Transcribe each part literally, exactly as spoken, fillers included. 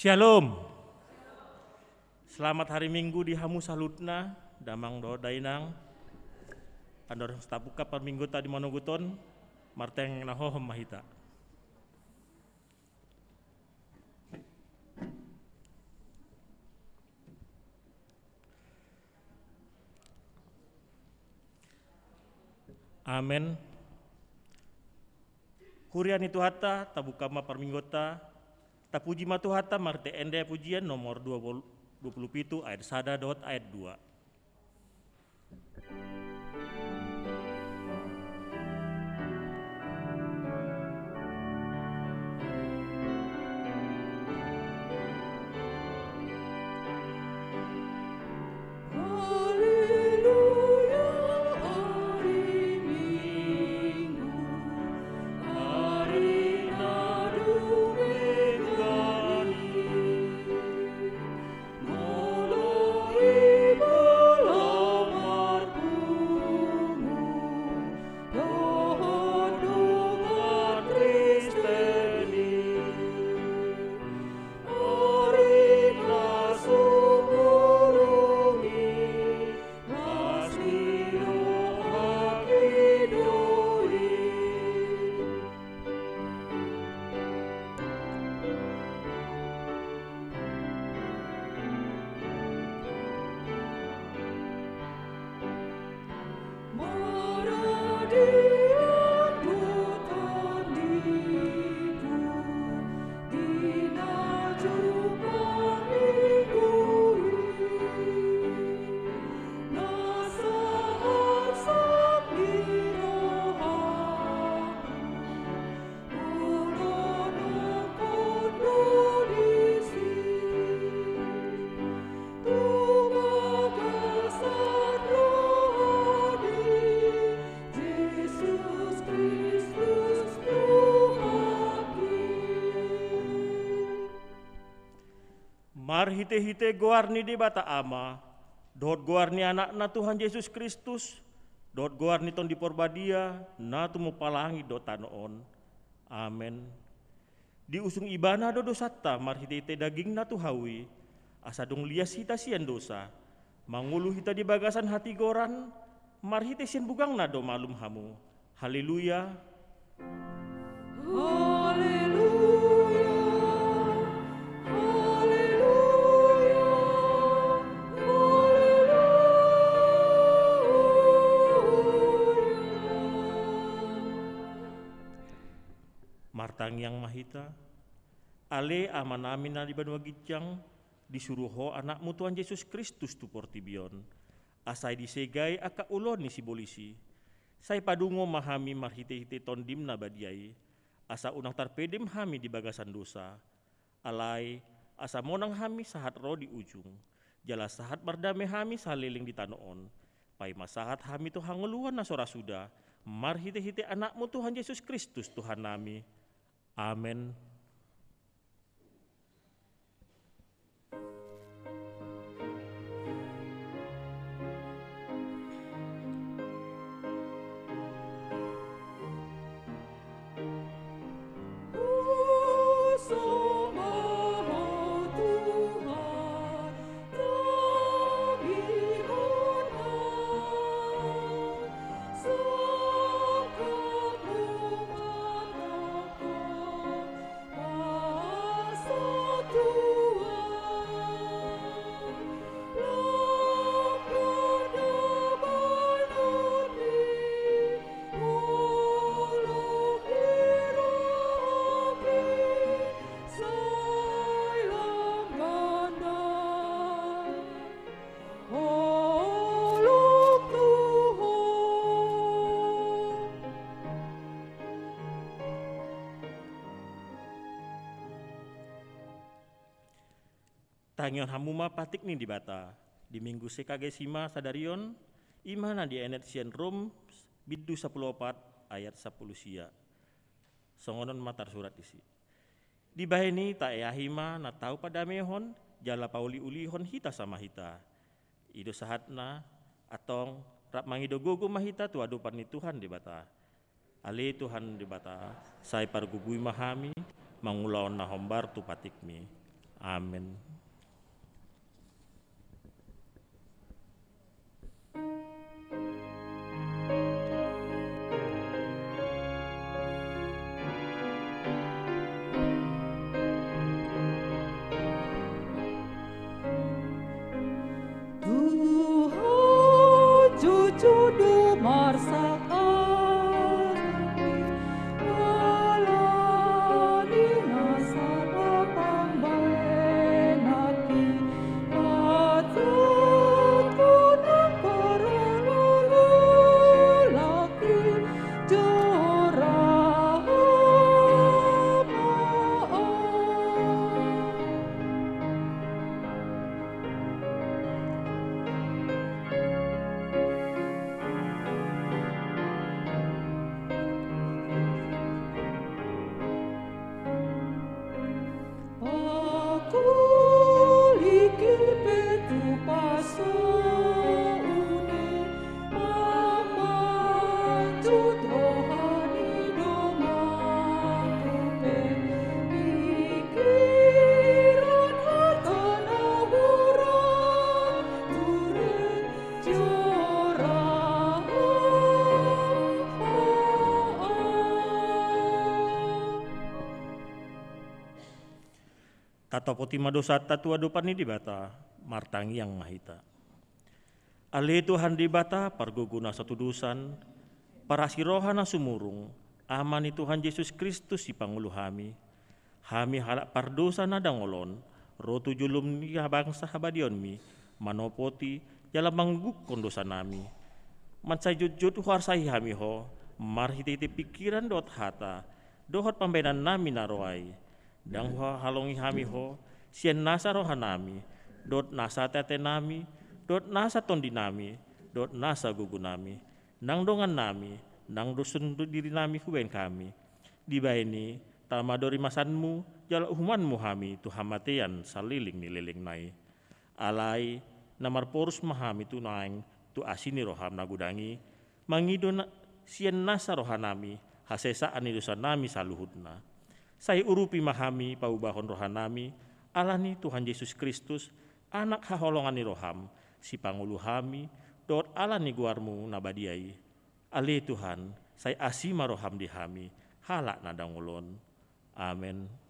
Shalom. Selamat hari Minggu di hamu saluhutna, damang dohot dainang. Andorang so tapungka parmingguonta di manogot on, martangiang na hohom ma hita. Amen. Huria ni Tuhanta, tabungka ma parmingguonta. Tapuji ma Tuhanta marhite ende pujian nomor dua puluh, dua puluh pitu ayat sada dohot ayat dua. Marhite-hite goar ni Debata Ama, dohot goar ni Anakna Tuhan Jesus Kristus, dohot goar ni Tondi Porbadia, na tumompa langit dohot tano on. Amen. Diusung Ibana do dosanta marhite-hite dagingna tu hau i, asa dung lias hita sian dosa, mangolu hita di bagasan hatigoran, marhite sian bugangna do malum hamu. Haleluya. Haleluya. Haleluya. Haleluya. Martangiang ma hita. Ale Amanami na di banua ginjang, disuru Ho Anakmu Tuhan Jesus Kristus tu portibi on, asa disegai angka ulaon ni sibolis i. Sai padungo ma hami marhite-hite Tondim na badia i, asa unang tarpedem hami di bagasan dosa. Alai, asa monang hami sahat ro di ujung, jala sahat mardame hami saleleng di tano on. Paima sahat hami tu hangoluan na so ra suda, marhite-hite Anakmu Tuhan Jesus Kristus Tuhannami. Amen. Tangihon hamu ma patik ni Debata di Minggu Sexagesima sadari on, i ma na dienet sian Rom bindu sampulu opat ayat sampulu sia. Songon on ma tarsurat disi. Dibahen i taeahi ma na tau padamehon jala pauli-ulihon hita sama hita. I do sahatna, antong rap mangido gogo ma hita tu adopan ni Tuhan Debata. Ale Tuhan Debata, sai pargogoi ma hami mangulahon na hombar tu patikmi. Amen. Tuhan, jujur do marsak anak i, ala ni na sada pambahenan i, atik na parlolo laki jorah ma. Pakulihi pe tu pasu uni, mamanjut roha ni donganku pe, pikiran, hata, na hurang, ture, jorah. Tatopoti ma dosanta tu adopan ni Debata, martangiang ma hita. Ale Tuhan Debata, pargogo na so tudosan, parasi roha na sumurung, Ama ni Tuhan Jesus Kristus sipangolu hami. Hami halak pardosa na dangol on, ro tu jolom ni habangsa habadiaonmi, manopoti, jala mangugukkon dosanami. Mansai jotjot huarsai hami ho, marhitehite pingkiran dohot hata, dohot pambahenannami na ro ai. Ndang huhahalongi hami ho, sian nasa rohanami, dohot nasa ateatenami, dohot nasa tondinami, dohot nasa gogonami, nang dongannami, nang dos ni dirinami hubahen hami. Dibahen i, tama do rimasanmu, jala uhumanmu hami tu hamatean saleleng ni lelengna i. Alai, na marporus ma hami tu naeng, tu asi ni roham na godang i, mangido na, sian nasa rohanami, hasesaan ni dosanami saluhutna. Sai urupi ma hami paubahon rohanami, ala ni Tuhan Jesus Kristus, Anak haholongan ni roham, sipangolu hami, dohot ala ni goarmu na badia i. Ale Tuhan, sai asi ma roham di hami, halak na dangol on. Amen.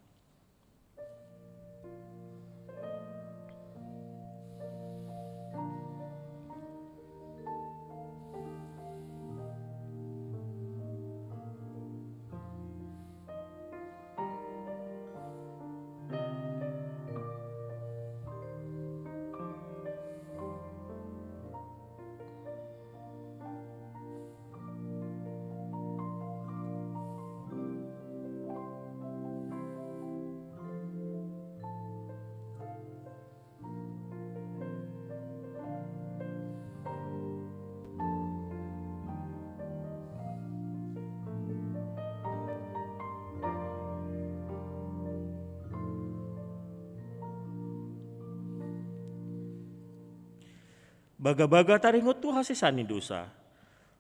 Bagabaga taringot tu hasesaan ni dosa.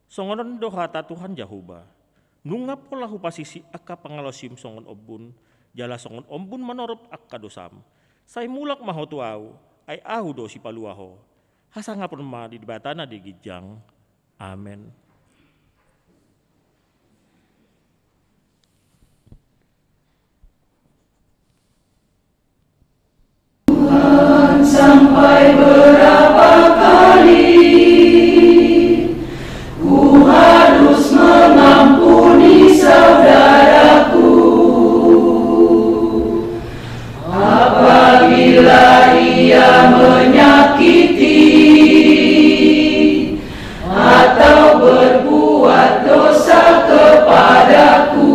Songon on do hata Tuhan Jahowa. Nunga pola hupasisi angka pangalaosim songon ombun, jala songon ombun manorop angka dosam. Sai mulak ma ho tu Ahu, ai Ahu do sipalua ho. Hasangapon ma di Debata na di ginjang. Amen. Tuhan, sampai berapa kali ku harus mengampuni saudaraku apabila ia menyakiti atau berbuat dosa kepadaku?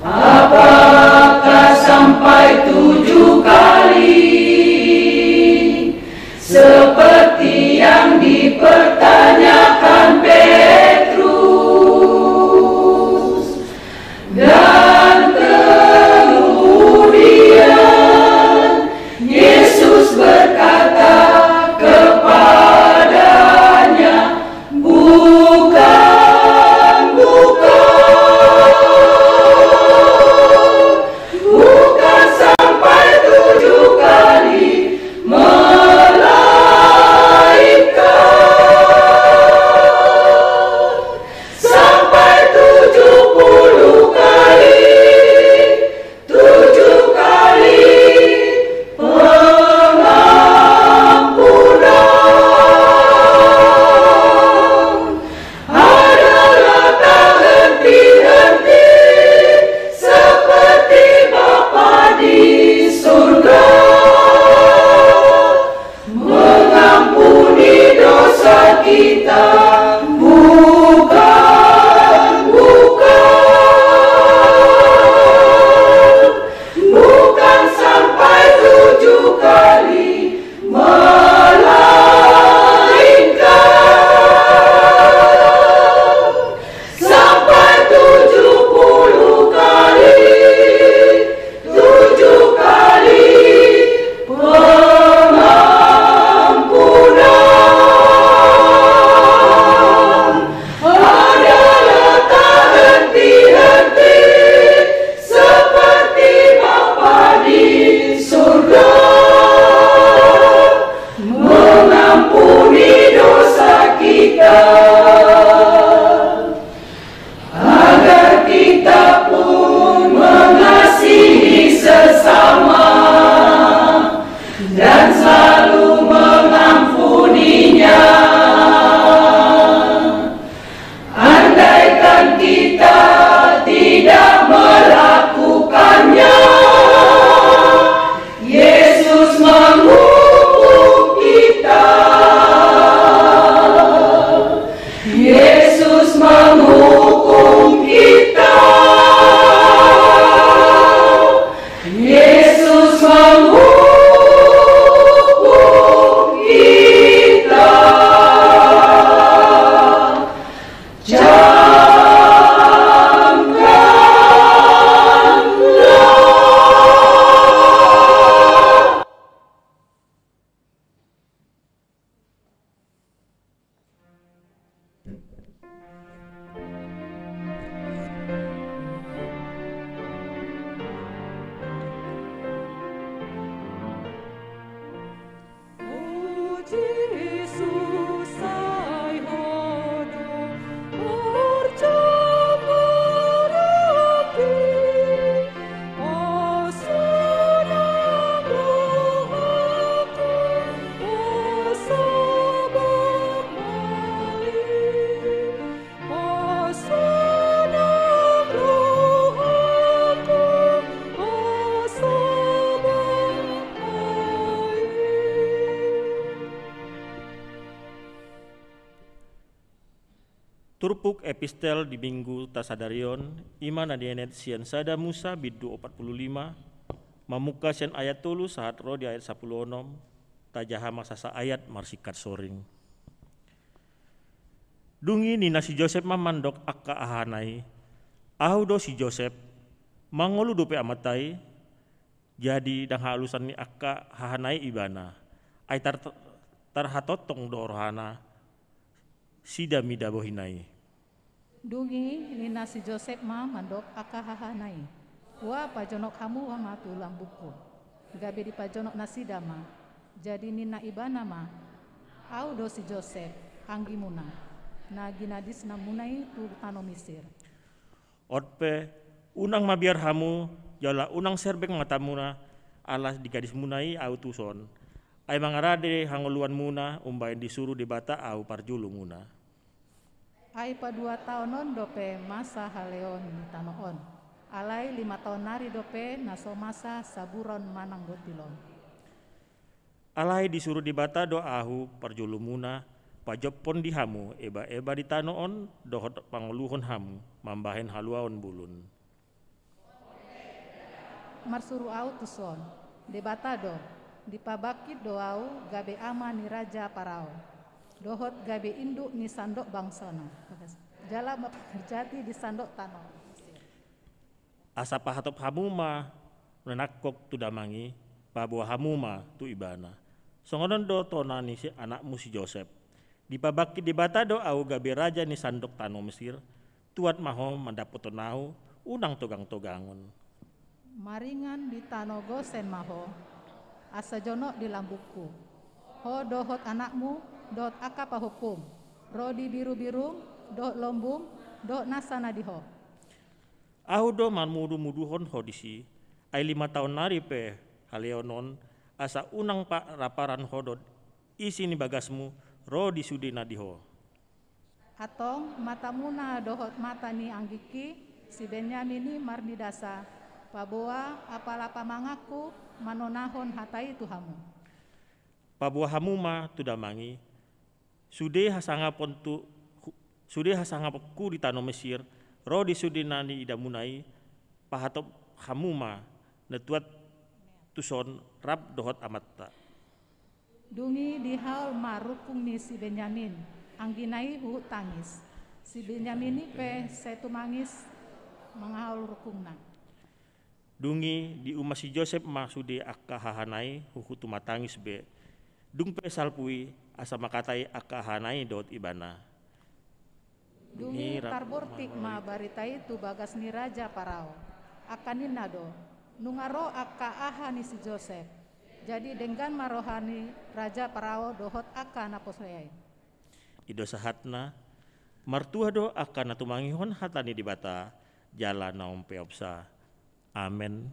Apakah sampai tujuh kali? selalu mengampuninya. Andaikan kita tidak melakukannya, Yesus menghukum kita. Yesus menghukum kita. Yesus menghukum kita. Camkanlah. Turpuk epistel di minggu tasadari on, i ma na dienet sian sada Musa bindu opat pulu lima, mamungka sian ayat tolu sahat ro di ayat sampulu onom, tajaha ma sasa ayat marsingkat soring. Dung i ninna si Josep ma mandok angka hahana i, ahu do si Josep, mangolu dope amanta i, jadi ndang halusan ni angka hahana i ibana, ai tar-, tarhatongtong do rohana, sidamidamina i. Dung i ninna si Josep ma mandok angka hahana i, ua pajonok hamu ma tu lambungku. Gabe dipajonok nasida ma. Jadi ninna ibana ma, ahu do si Josep, anggimuna, na ginadismuna i tu tano Misir. On pe, unang mabiar hamu, jala unang serbeng matamuna, ala digadismuna i ahu tuson. Ai mangarade hangoluanmuna umbahen disuru Debata ahu parjolomuna. Ai paduataonon dope masa haleon ni tano on. Alai limataon nari dope na so masa saburon manang gotilon. Alai disuru Debata do ahu parjolomuna, pajophon di hamu ebaeba di tano on, dohot mangoluhon hamu, mambahen haluaon bulun. Marsuru ahu tuson, Debata do, dipabangkit do ahu gabe ama ni Raja Parao, dohot gabe induk ni sandok bangsona, jala mapangarjati di sandok tano Misir. Asa pahatop hamu ma na nangkok tu damang i, paboa hamu ma tu ibana. Songon on do tona ni si anakmu si Josep. Dipabangkit Debata do ahu gabe raja ni sandok tano Misir, tuat ma ho mandappothon ahu, unang togangtogangon. Maringan di tano Gosen ma ho, asa jonok di lambungku. Ho dohot anakmu, dohot angka pahompum, ro di birubirung, dohot lombung, dohot nasa na di ho. Ahu do marmudumuduhon ho disi, ai limataon nari pe haleon on, asa unang paraparan ho dohot isi ni bagasmu ro di sude na di ho. Antong matamuna dohot mata ni anggingki si Benyamin i marnidasa, paboa apala pamanganku manonahon hata i tu hamu. Paboa hamu ma tu damang i, sude hasangapon tu, sude hasangaponku di tano Mesir, ro di sude na niidamuna i, pahatop hamu ma na tuat tuson rap dohot amanta. Dung i dihaol ma rungkung ni si Benyamin, anggina i huhut tangis. Si Benyamin i pe sai tumangis mangaol rungkungna. Dung i diuma si Josep ma sude angka hahana i huhut tumatangis be. Dung pe salpu i asa mangkatai angka hahana i dohot ibana. Dung i tarbortik ma barita i tu bagas ni Raja Parao. Angka ninna do, nunga ro angka aha ni si Josep. Jadi denggan ma roha ni Raja Parao dohot angka na porsea i. I do sahatna, martua do angka na tumangihon hata ni Debata, jala na umpeopsa. Amen.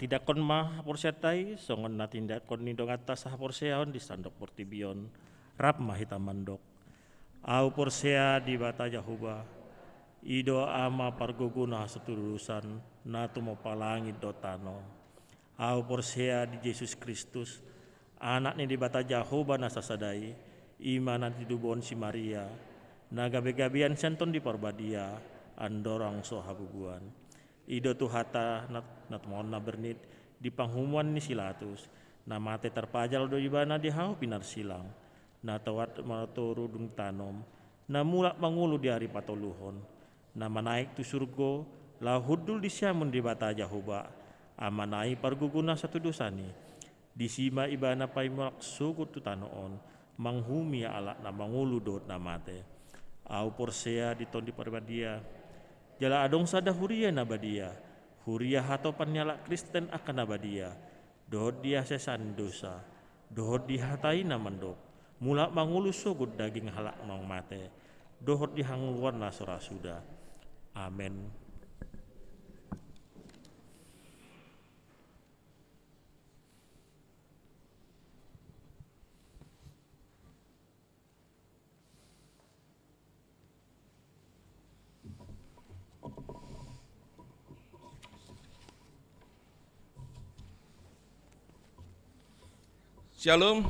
Tindakkon ma haporseaonta i songon na tindakkon ni donganta sahaporseaon di sandok portibi on. Rap ma hita mandok: Ahu porsea di Debata Jahowa, i do Ama pargogona hasatudosan, na tumompa langit dohot tano. Ahu porsea di Jesus Kristus, Anak ni Debata Jahowa na sasada i, i ma na tinadinghon si Maria, na gabegabean sian Tondi Parbadia, andorang so habubuan. I do Tuhanta na, na tumangihon na bernit di panghumuan ni si Latus, na mate tarpajal do Ibana di hau pinarsilang, na toat martoru dung tanom, na mulak mangolu di ari patoluhon, na manaek tu surgo, laho hundul di siamun ni Debata Jahowa, Amana i pargogona hasatudosan i. Disi ma Ibana paimulak sogot tu tano on, manguhumi halak na mangolu dohot na mate. Ahu porsea di Tondi Parbadia, jala adong sada huria na badia, huria hatopan ni halak Kristen angka na badia, dohot di hasesaan ni dosa, dohot di hata i na mandok: Mulak mangolu sogot daging halak naung mate, dohot di hangoluan na so ra suda. Amen. Syalom.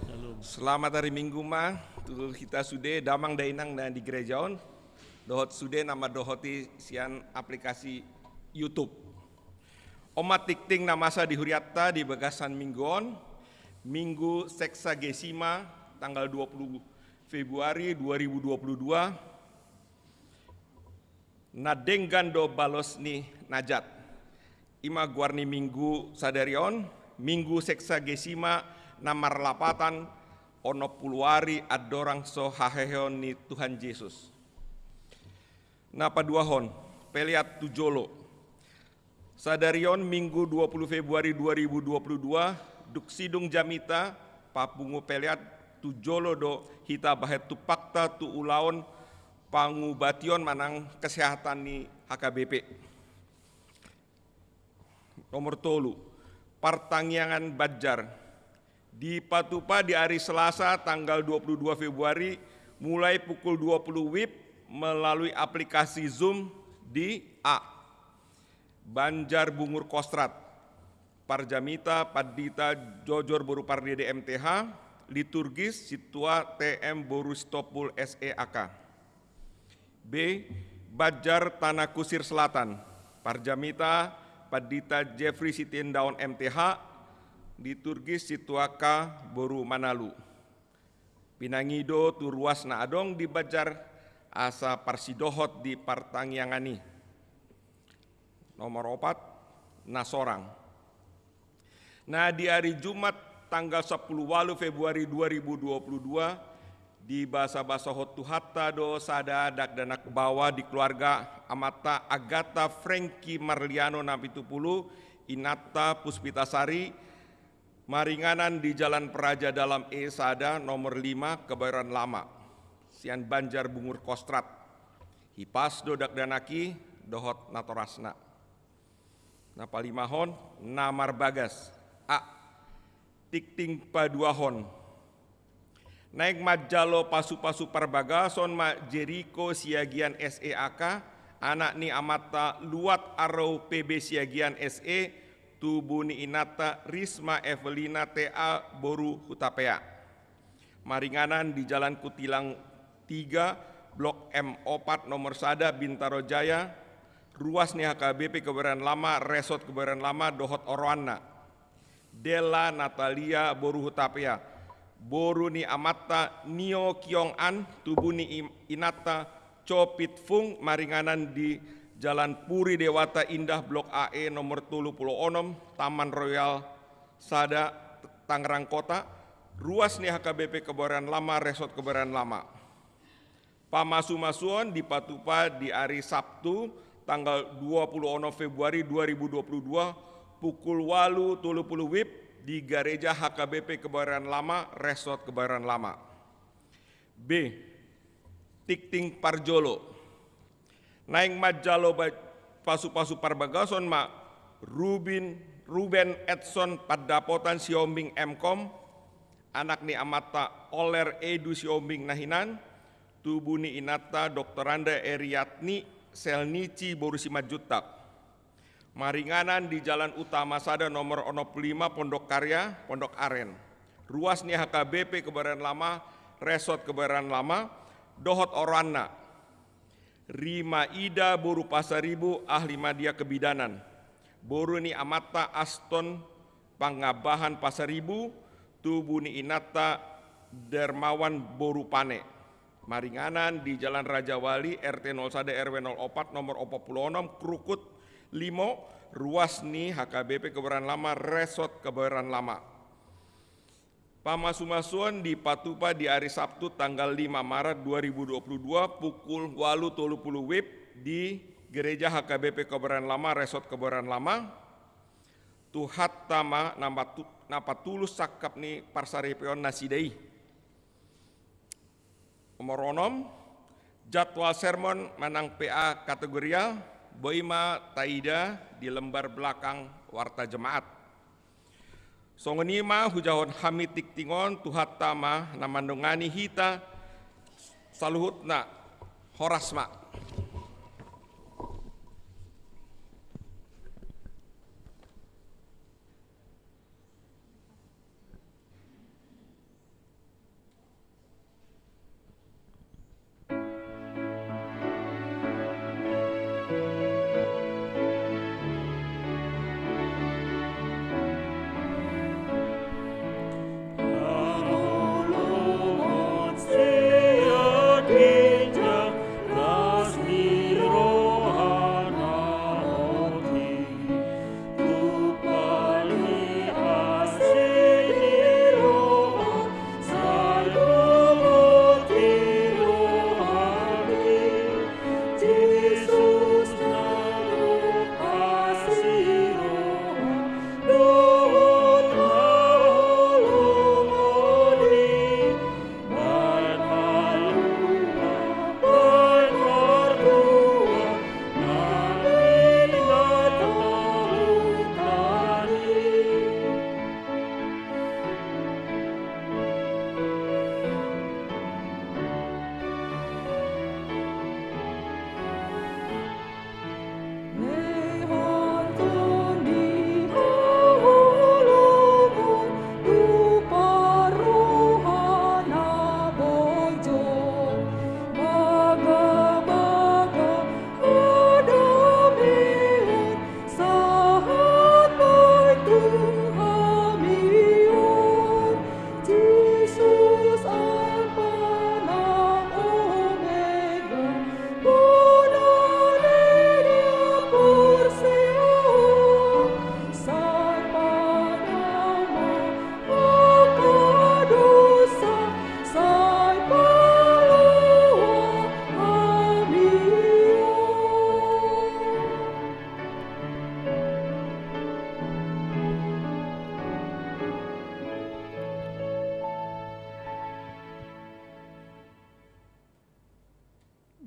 Syalom. Selamat hari Minggu ma tu hita sude, damang dainang na di gereja on, dohot sude na mandohoti sian aplikasi YouTube. On ma tingting na masa di hurianta di bagasan minggu on, Minggu Sexagesima, tanggal dua puluh Februari dua ribu dua puluh dua, na denggan do balos ni na jat. I ma goar ni minggu sadari on, Minggu Sexagesima na marlapatan onom pulu ari andorang so haheheon ni Tuhan Jesus. Na paduahon, pelean tu jolo. Sadari on Minggu dua puluh Februari dua ribu dua puluh dua, dung sidung jamita, papungu pelean tu jolo do hita bahen tumpakta tu ulaon pangubation manang kesehatan ni H K B P. Nomor tolu, partangiangan banjar. Dipatupa di ari Selasa tanggal dua puluh dua Februari mulai pukul dua puluh WIB melalui aplikasi Zoom di A. Banjar Bungur Kostrad. Parjamita Pandita Jojor boru Pardede M T H, liturgis Sintua T M boru Sitompul S E A K. B. Banjar Tanah Kusir Selatan. Parjamita Pandita Jeffrey Sitindaon M T H, liturgis Sintua K boru Manalu. Pinangido tu ruas na adong di banjar asa parsidohot di partangiangan i. Nomor opat, na sorang. Na di ari Jumat tanggal sampulu ualu Februari dua ribu dua puluh dua, dibasabasahon Tuhanta do sada dakdanak baoa di keluarga amanta Agatha Frankie Marliano na pitu pulu, inanta Puspita Sari, maringanan di Jalan Praja Dalam E sada nomor lima, Kebayoran Lama, sian Banjar Bungur Kostrad, hipas do dakdanak i dohot natorasna. Na palimahon, na marbagas. A. Tingting paduahon. Naeng manjalo pasupasu parbagason ma Jeriko Siagian S E A K, anak ni amanta Luat Arau P B Siagian S E, tubu ni inanta Risma Evelina T A boru Hutapea. Maringanan di Jalan Kutilang tiga, Blok M opat nomor sada, Bintaro Jaya, ruas ni H K B P Kebayoran Lama, Resort Kebayoran Lama dohot oroanna. Della Natalia boru Hutapea, boru ni amanta Nio Kiong An, tubu ni im-, inanta Copit Fung, maringanan di Jalan Puri Dewata Indah, Blok A E nomor tolu pulu onom, Taman Royal sada, Tangerang Kota, ruas ni H K B P Kebayoran Lama, Resort Kebayoran Lama. Pamasumasuon dipatupa di ari Sabtu, tanggal dua pulu onom Februari dua ribu dua puluh dua, pukul ualu tolu pulu WIB di Gareja H K B P Kebayoran Lama, Resort Kebayoran Lama. B. Tingting parjolo. Naeng manjalo ba-, pasupasu parbagason ma Rubin, Ruben Edson Pandapotan Sihombing M Kom, anak ni amanta Oler Edu Sihombing na hinan, tubu ni inanta Doktoranda Eriatni Selnici boru Simanjuntak. Maringanan di Jalan Utama sada nomor onom pulu lima, Pondok Karya, Pondok Aren. Ruas ni H K B P Kebayoran Lama, Resort Kebayoran Lama, dohot oroanna. Rima Ida boru Pasaribu, ahli media kebidanan. Boru ni amanta Aston Pangabahan Pasaribu, tubu ni inanta Dermawan boru Pane. Maringanan di Jalan Raja Wali, R T nol sada R W nol opat, nomor opat pulu onom, Krukut Limo, ruas ni H K B P Kebayoran Lama, Resort Kebayoran Lama. Pamasumasuon dipatupa di ari Sabtu tanggal lima Maret dua ribu dua puluh dua pukul ualu tolu pulu W I B di Gereja H K B P Kebayoran Lama, Resort Kebayoran Lama. Tuhanta ma na patu-, na patulus sangkap ni parsaripeon nasida i. Nomor onom, jadwal sermon manang P A kategorial, boi ma taida di lembar belakang warta jemaat. Songon i ma hujahahon hami tingting on, Tuhanta ma na mandongani hita saluhutna. Horas ma.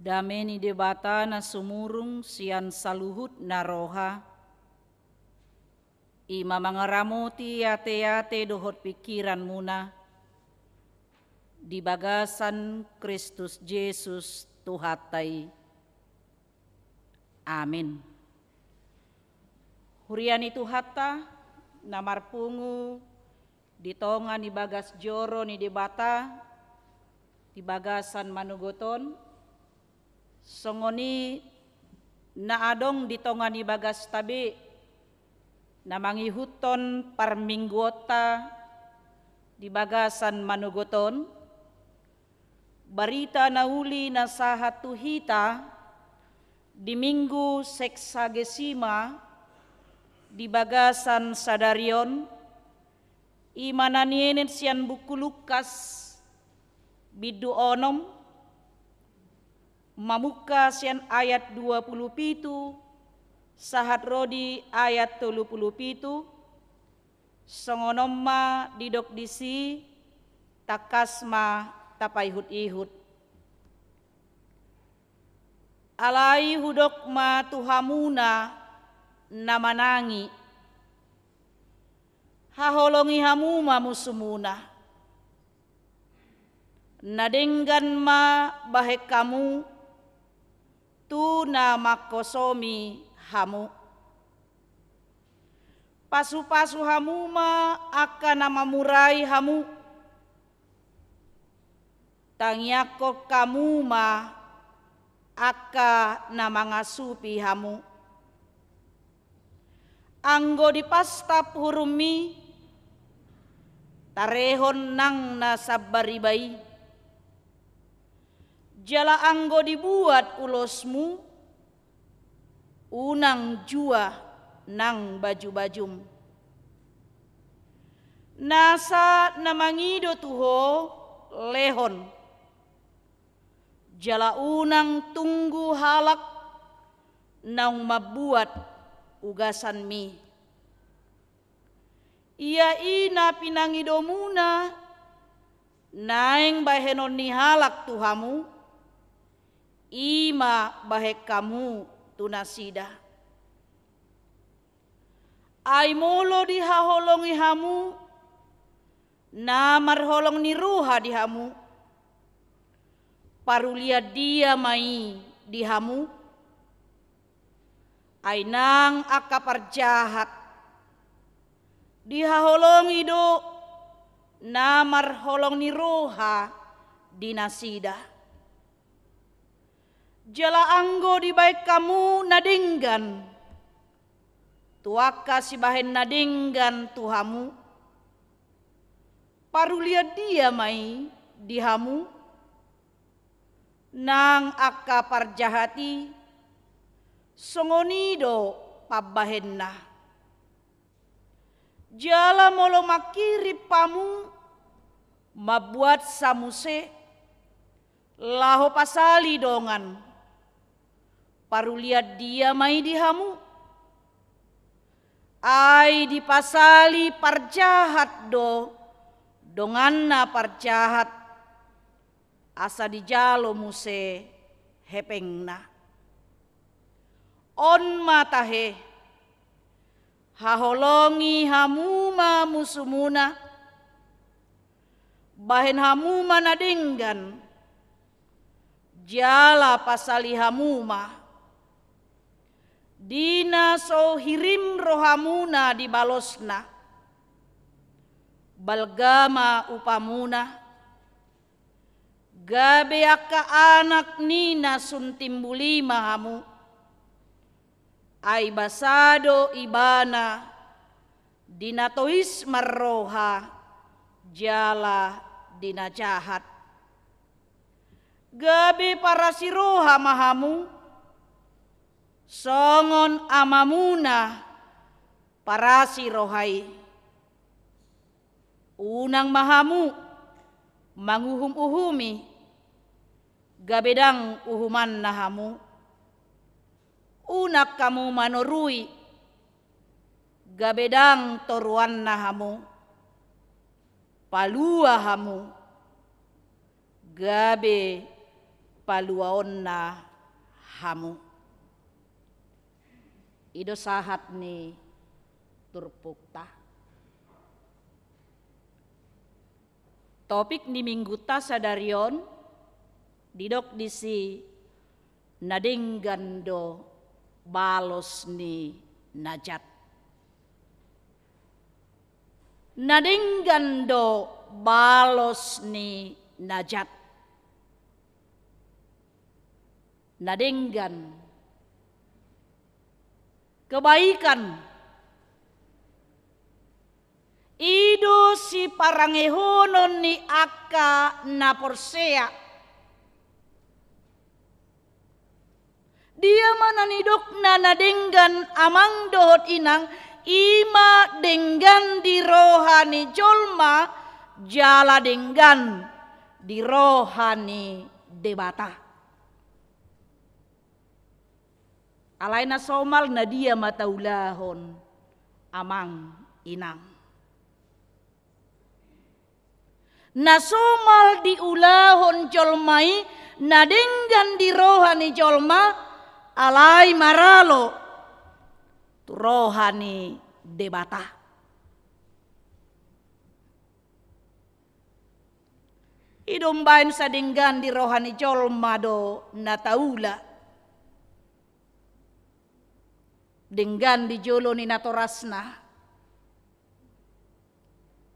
Dame ni Debata na sumurung sian saluhut na roha, i ma mangaramoti ateate dohot pingkiranmuna di bagasan Kristus Jesus Tuhanta i. Amin. Huria ni Tuhanta na marpungu di tonga ni bagas joro ni Debata di bagasan manogot on, songon i na adong di tonga ni bagasta be na mangihuthon parmingguonta di bagasan manogot on, barita na uli na sahat tu hita di Minggu Seksagesima di bagasan sadari on, i ma na nienet sian buku Lukas, bindu onom, mamungka sian ayat dua pulu pitu sahat ro di ayat tolu pulu pitu, songon on ma didok disi, tangkas ma tapaihutihut. Alai hudok ma tu hamuna, Na manangi, haholongi hamu ma musumuna. Na denggan ma bahen hamu tu na manghosomi hamu. Pasupasu hamu ma angka na mamurai hamu. Tangiangkon hamu ma angka na mangasupi hamu. Anggo dipastap hurummi, tarehon nang na sambariba i. Jala anggo dibuat ulosmu, unang jua nang bajubajum. Nasa na mangido tu ho lehon. Jala unang tunggu halak naung mambuat ugasanmi. Ia i na pinangidomuna naeng bahenon ni halak tu hamu, i ma bahen hamu tu nasida. Ai molo dihaholongi hamu na marholong ni roha di hamu, parulian dia ma i di hamu? Ai nang angka parjahat dihaholongi do na marholong ni roha di nasida. Jala anggo dibahen hamu na denggan tu angka sibahen na denggan tu hamu, parulian dia ma i di hamu? Nang angka parjahat i, songon i do pambahenna. Jala molo manghirim hamu, mambuatsa muse laho pasali dongan, parulian dia ma i di hamu? Ai dipasali parjahat do donganna parjahat, asa dijalo muse hepengna. On ma tahe, haholongi hamu ma musumuna, bahen hamu ma na denggan, jala pasali hamu ma. Di na so hirim rohamuna dibalosna, balga ma upamuna. Gabe angka anak ni na sun timbul i ma hamu. Ai basa do ibana di na tois marroha jala di na jahat. Gabe parasi roha ma hamu, songon amamuna parasi roha i. Unang ma hamu manguhum-uhumi, gabe ndang uhumanna hamu. Unang hamu manorui, gabe ndang toruanna hamu. Palua hamu, gabe paluaonna hamu. I do sahat ni turpukta. Topik ni mingguta sadari on, didok disi, na denggan do balos ni na jat. Na denggan do balos ni na jat. Na denggan. Kebaikan. I do siparangehonon ni angka na porsea. Dia ma na nidokna na denggan amang dohot inang, i ma denggan di roha ni jolma, jala denggan di roha ni Debata. Alai na somal na dia ma taulahon amang inang. Na somal diulahon jolma i, na denggan di roha ni jolma, alai maralo. tu roha ni Debata. I do umbahen sai denggan di roha ni jolma do na taula. Denggan di jolo ni natorasna.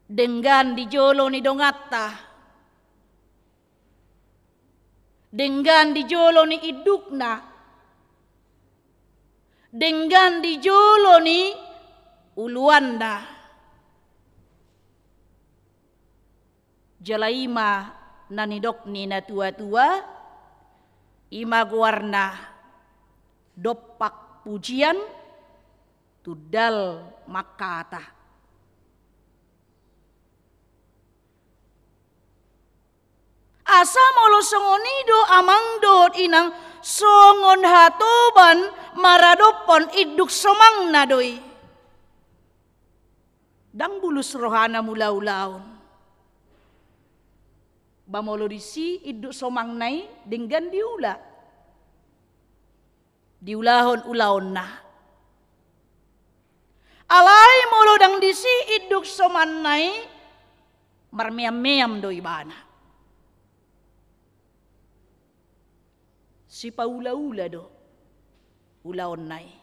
Denggan di jolo ni donganta. Denggan di jolo ni indukna. Denggan di jolo ni uluanna. Jala i ma na nidok ni na tua-tua, i ma goarna dompak pujian, tundal mangkata. Asa molo songon i do amang dohot inang, songon hatoban maradophon induk somangna do i. Ndang bulus rohana mangula ulaon. Ba molo disi induk somangna i denggan diula. Diulahon ulaonna. Alai molo ndang disi induk somangna i, marmeam-meam do ibana. Sipaula-ula do ulaonna i.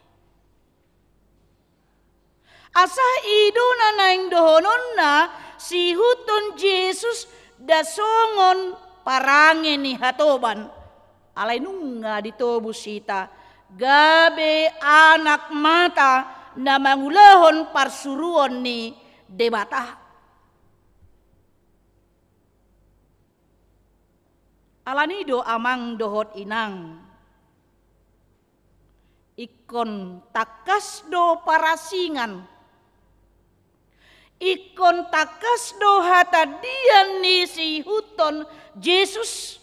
Asa i do na naeng dohononna, siihuthon Jesus nda songon parange ni hatoban, alai nunga ditobus hita gabe anak mata na mangulahon parsuruon ni Debata. Alani do amang dohot inang, ingkon tangkas do parasingan, ingkon tangkas do hatandian ni siihuthon Jesus.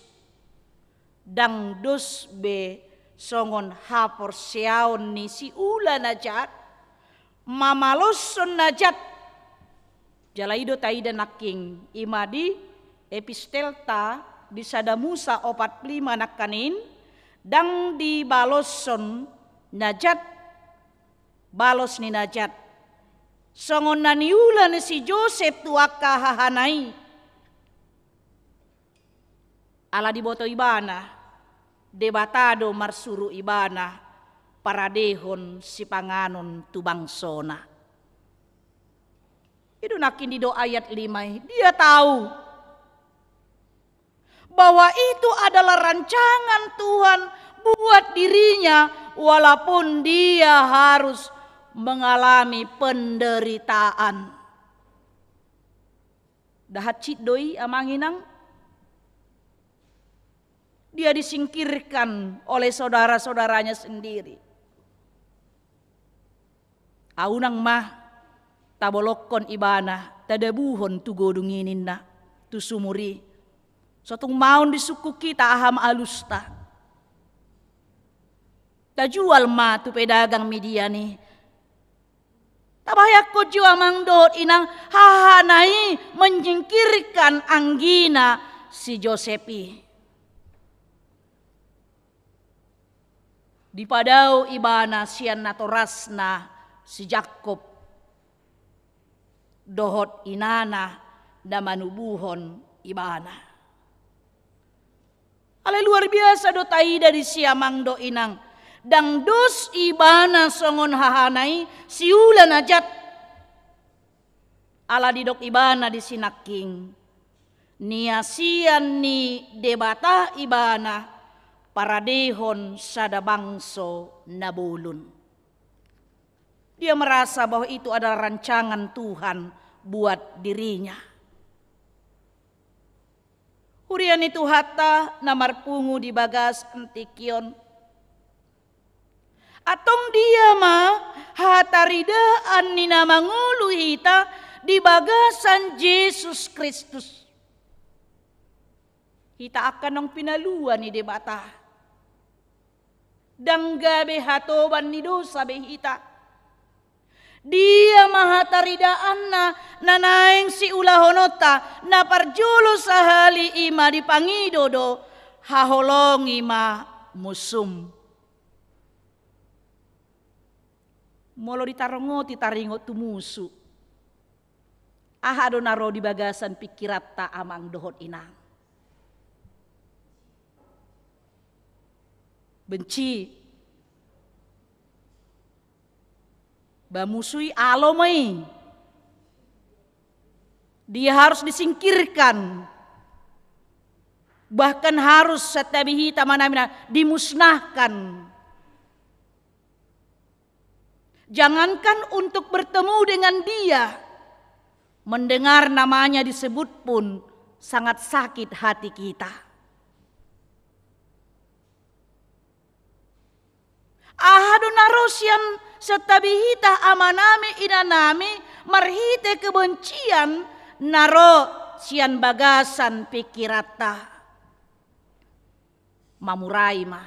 Ndang dos be songon haporseaon ni siula na jat, mamaloshon na jat. Jala i do taida nangkin, i ma di epistelta di sada Musa opat pulu lima nangkaning, ndang dibaloshon na jat balos ni na jat. Songon na niula ni si Josep tu angka hahana i. Ala diboto ibana, Debata do marsuru ibana paradehon sipanganon tu bangsona. I do nangkin didok ayat lima i, dia tahu bahwa itu adalah rancangan Tuhan buat dirinya, walaupun dia harus mengalami penderitaan. Nda hansit do i, amang inang? Dia disingkirkan oleh saudara-saudaranya sendiri. Aunang ma tabolongkon ibana, tadabuhon tu godung i ninna, tu sumur i. So tung maon disungkun hita aha ma alusta. Tajual ma tu pedagang midian i. Tabayangkon jo amang dohot inang, hahana i menyingkirkan anggina si Josep i. Dipadao ibana sian natorasna si Jakkob dohot inana na manubuhon ibana. Alai luar biasa do taida disi amang dohot inang. Ndang dos ibana songon hahana i siula na jat. Ala didok ibana disi nangkin, niasian ni Debata ibana paradehon sada bangso na bolon. Dia merasa bahwa itu adalah rancangan Tuhan buat dirinya. Huria ni Tuhanta na marpungu di bagasan tingki on. Antong dia ma hataridaan ni na mangolu hita di bagasan Jesus Kristus. Hita angka naung pinalua ni Debata. Ndang gabe hatoban ni dosa be hita. Dia ma hataridaanna na naeng siulahononta, na parjolo sahali i ma dipangido do, haholongi ma musum. Molo ditarongoti taringot tu musu, aha do na ro di bagasan pingkiranta amang dohot inang? Benci. Ba musu i alo ma i. Dia harus disingkirkan. Bahkan harus santabi hita amanami na dimusnahkan. Jangankan untuk bertemu dengan dia, mendengar namanya disebut pun sangat sakit hati kita. Aha do na ro sian santabi hita amanami inanami marhite kebencian na ro sian bagasan pingkiranta? Mamurai ma.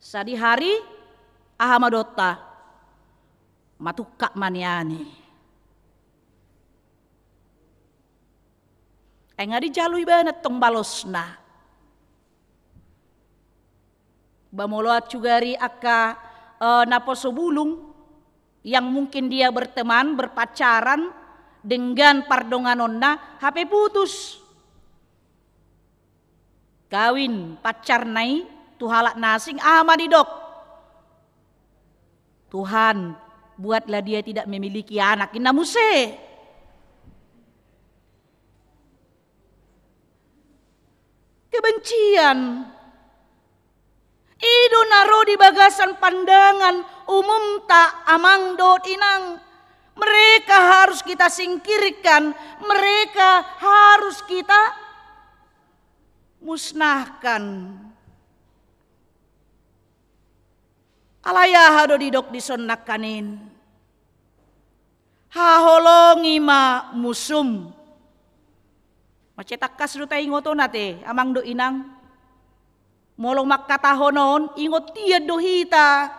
Sadihari aha ma dohononta? Matungkap ma nian i. Ai nga dijalo ibana tong balosna. Ba molo ancugari angka, eh, naposo bulung yang mungkin dia berteman, berpacaran dengan pardonganonna, hape putus. Kawin pacarna i tu halak na asing, aha ma didok? Tuhan, buatlah dia tidak memiliki anak, inna muse. Kebencian. I do na ro di bagasan pandangan umumta amang dohot inang. Mereka harus kita singkirkan, mereka harus kita musnahkan. Alai aha do didok dison nangkaning? Haholongi ma musum. Mansai tangkas do taingot on ate, amang dohot inang. Molo mangkatahon on, ingot hian do hita.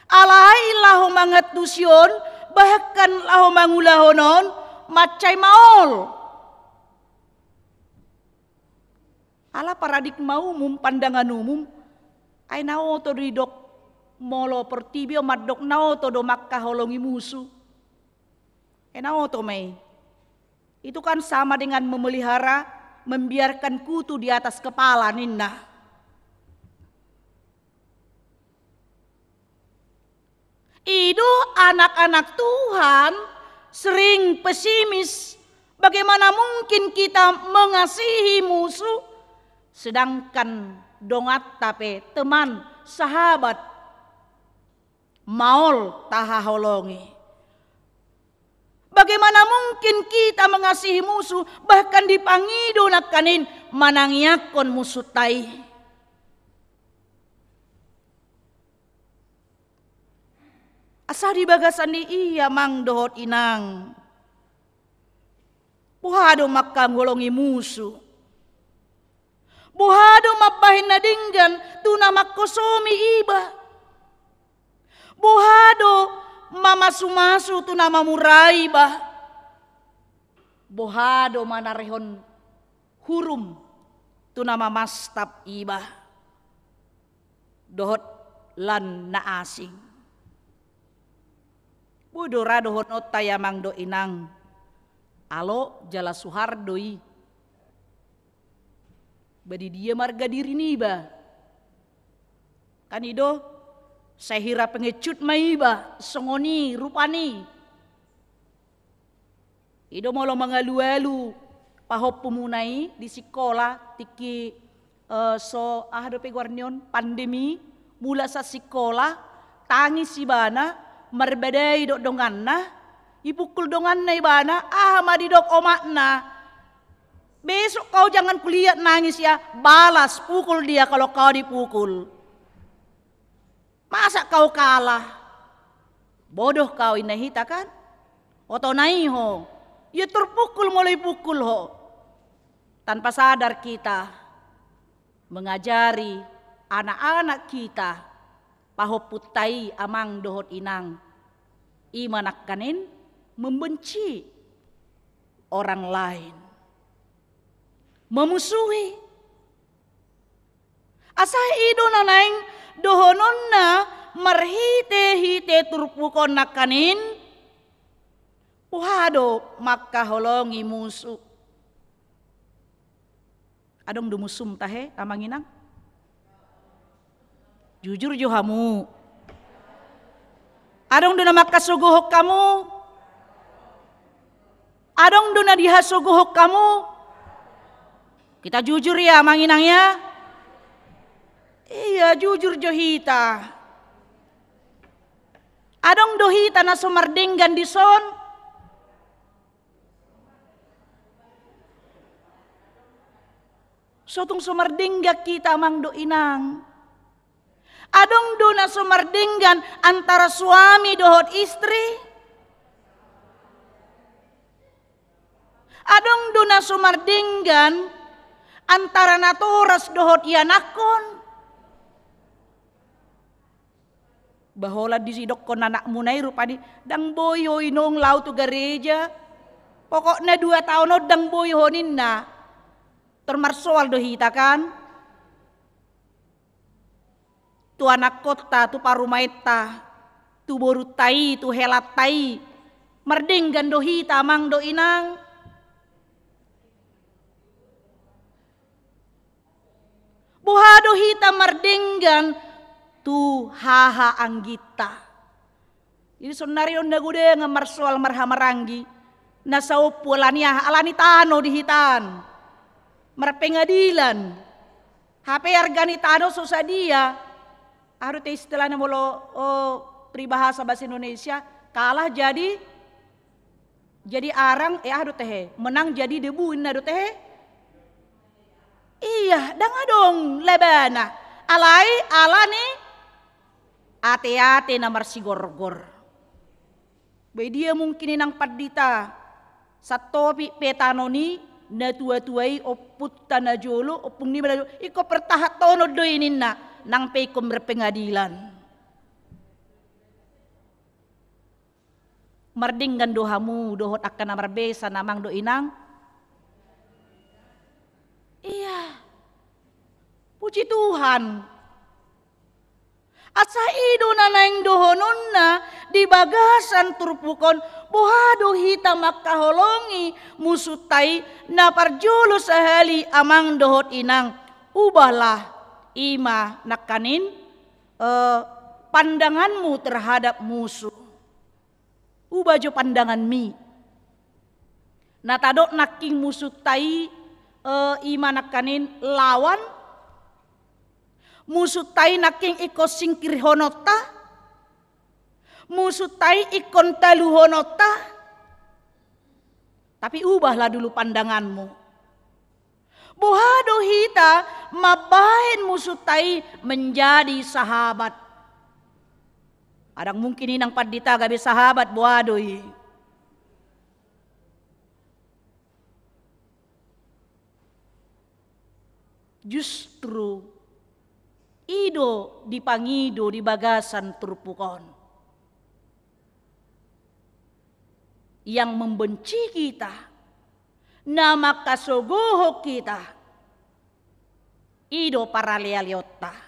Alai laho mangantusi on, bahkan laho mangulahon on, mansai maol. Ala paradigma umum, pandangan umum, ai na oto do didok molo portibi on mandok na oto do mangkaholongi musu. Ai na oto ma i. Itu kan sama dengan memelihara, membiarkan kutu di atas kepala, ninna. I do anak-anak Tuhan sering pesimis. Bagaimana mungkin kita mengasihi musuh, sedangkan donganta pe, teman, sahabat, maol tahaholongi? Bagaimana mungkin kita mengasihi musuh, bahkan dipangido nangkaning manangiangkon musunta i? Asa di bagasan ni i, amang dohot inang, boha do mangkaholongi musu? Boha do mambahen na denggan tu na mangkosomi iba? Boha do mamasumasu tu na mamurai iba? Boha do manarehon hurum tu na mamastap iba dohot lan na asing? Boi do ra dohononta i, amang dohot inang, alo jala suhar do i. Ba di dia ma arga diri niba? Kan i do, sai hira pengecut ma iba, songon i rupani. I do molo mangalualu pahompumuna i di sikola, tingki, eh, so, aha dope goar ni on, pandemi, mulak sian sikola, tangis ibana, marbadai dohot donganna, ipukul donganna ibana, aha ma didok omakna? Besok kau jangan kulihat nangis ya, balas pukul dia kalau kau dipukul. Masa kau kalah? Bodoh kau, inna hita kan? Oto na i ho. Ia terpukul molo ipukul ho. Tanpa sadar kita mengajari anak-anak kita, pahompunta i, amang dohot inang, i ma nangkaning membenci orang lain, memusuhi. Asa i do na naeng dohononna marhite-hite turpuk on nangkaning, boha do mangkaholongi musu. Adong do musum tahe, amang inang? Jujur jo hamu. Adong do na mangkasogohon hamu? Adong do na dihasogohon hamu? Kita jujur ya, amang inang ya. Iya, jujur jo hita. Adong do hita na so mardenggan dison? So tung so mardenggan hita, amang dohot inang. Adong do na so mardenggan antara suami dohot istri? Adong do na so mardenggan antara natoras dohot ianakhon? Ba holan didokkon anakmuna i rupani, ndang boi ho inong laho tu gareja. Pokokna dua taon on ndang boi ho ninna. Tor marsoal do hita kan? Tu anakkonta, tu parumaenta, tu borunta i, tu helanta i. Mardenggan do hita, amang dohot inang. Boha do hita mardenggan tu haha angginta? Jadi saonari on na godang marsoal marhaha maranggi na saompu, alani aha? Alani tano di hita an. Marpengadilan. Hape arga ni tano so sadia. Aha do te istilahna molo, o, peribahasa bahasa Indonesia, kalah jadi, jadi arang, eh, aha do tehe? Menang jadi debu, inna do tehe? Iya, ndang adong labana. Alai alani ate-ate na marsigorgor. Ba i dia mungkin, inang pandita, santopik pe tano ni natua-tua i, ompunta na jolo, ompung ni na jolo, ingkon pertahanhonon do i ninna, nang pe ingkon berpengadilan. Mardenggan do hamu dohot angka na marbesan, amang dohot inang? Iya. Puji Tuhan. Asa i do na naeng dohononna di bagasan turpuk on, boha do hita mangkaholongi musunta i? Na parjolo sahali, amang dohot inang, ubahlah i ma nangkaning, eh, pandanganmu terhadap musuh. Ubah jo pandanganmi. Na tadok nangkin musunta i, eh, i ma nangkaning lawan. Musunta i nangkin ingkon singkirhononta. Musunta i ingkon taluhononta. Tapi ubahlah dulu pandanganmu. Boha do hita mambahen musunta i menjadi sahabat? Ndang mungkin, inang pandita, gabe sahabat, boha do i? Justru i do dipangido di bagasan turpuk on. Yang membenci kita, na mangkasogohon hita, i do paralealeonta.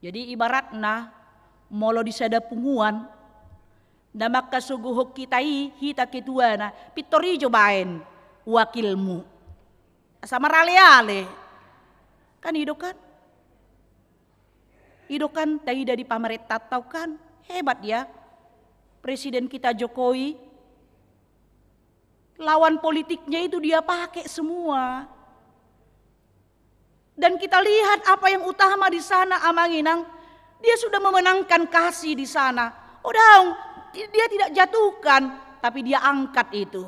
Jadi ibaratna, molo di sada punguan, na mangkasogohon hita i, hita ketuana, pintor i jo baen wakilmu. Asa maraleale. Kan i do kan? I do kan taida di pamarentanta on kan? Hebat ya. Presiden kita Jokowi. Lawan politiknya itu dia pakai semua. Dan kita lihat apa yang utama di sana, amang inang. Dia sudah memenangkan kasih di sana. Oh, daong, ti-, dia tidak jatuhkan, tapi dia angkat itu.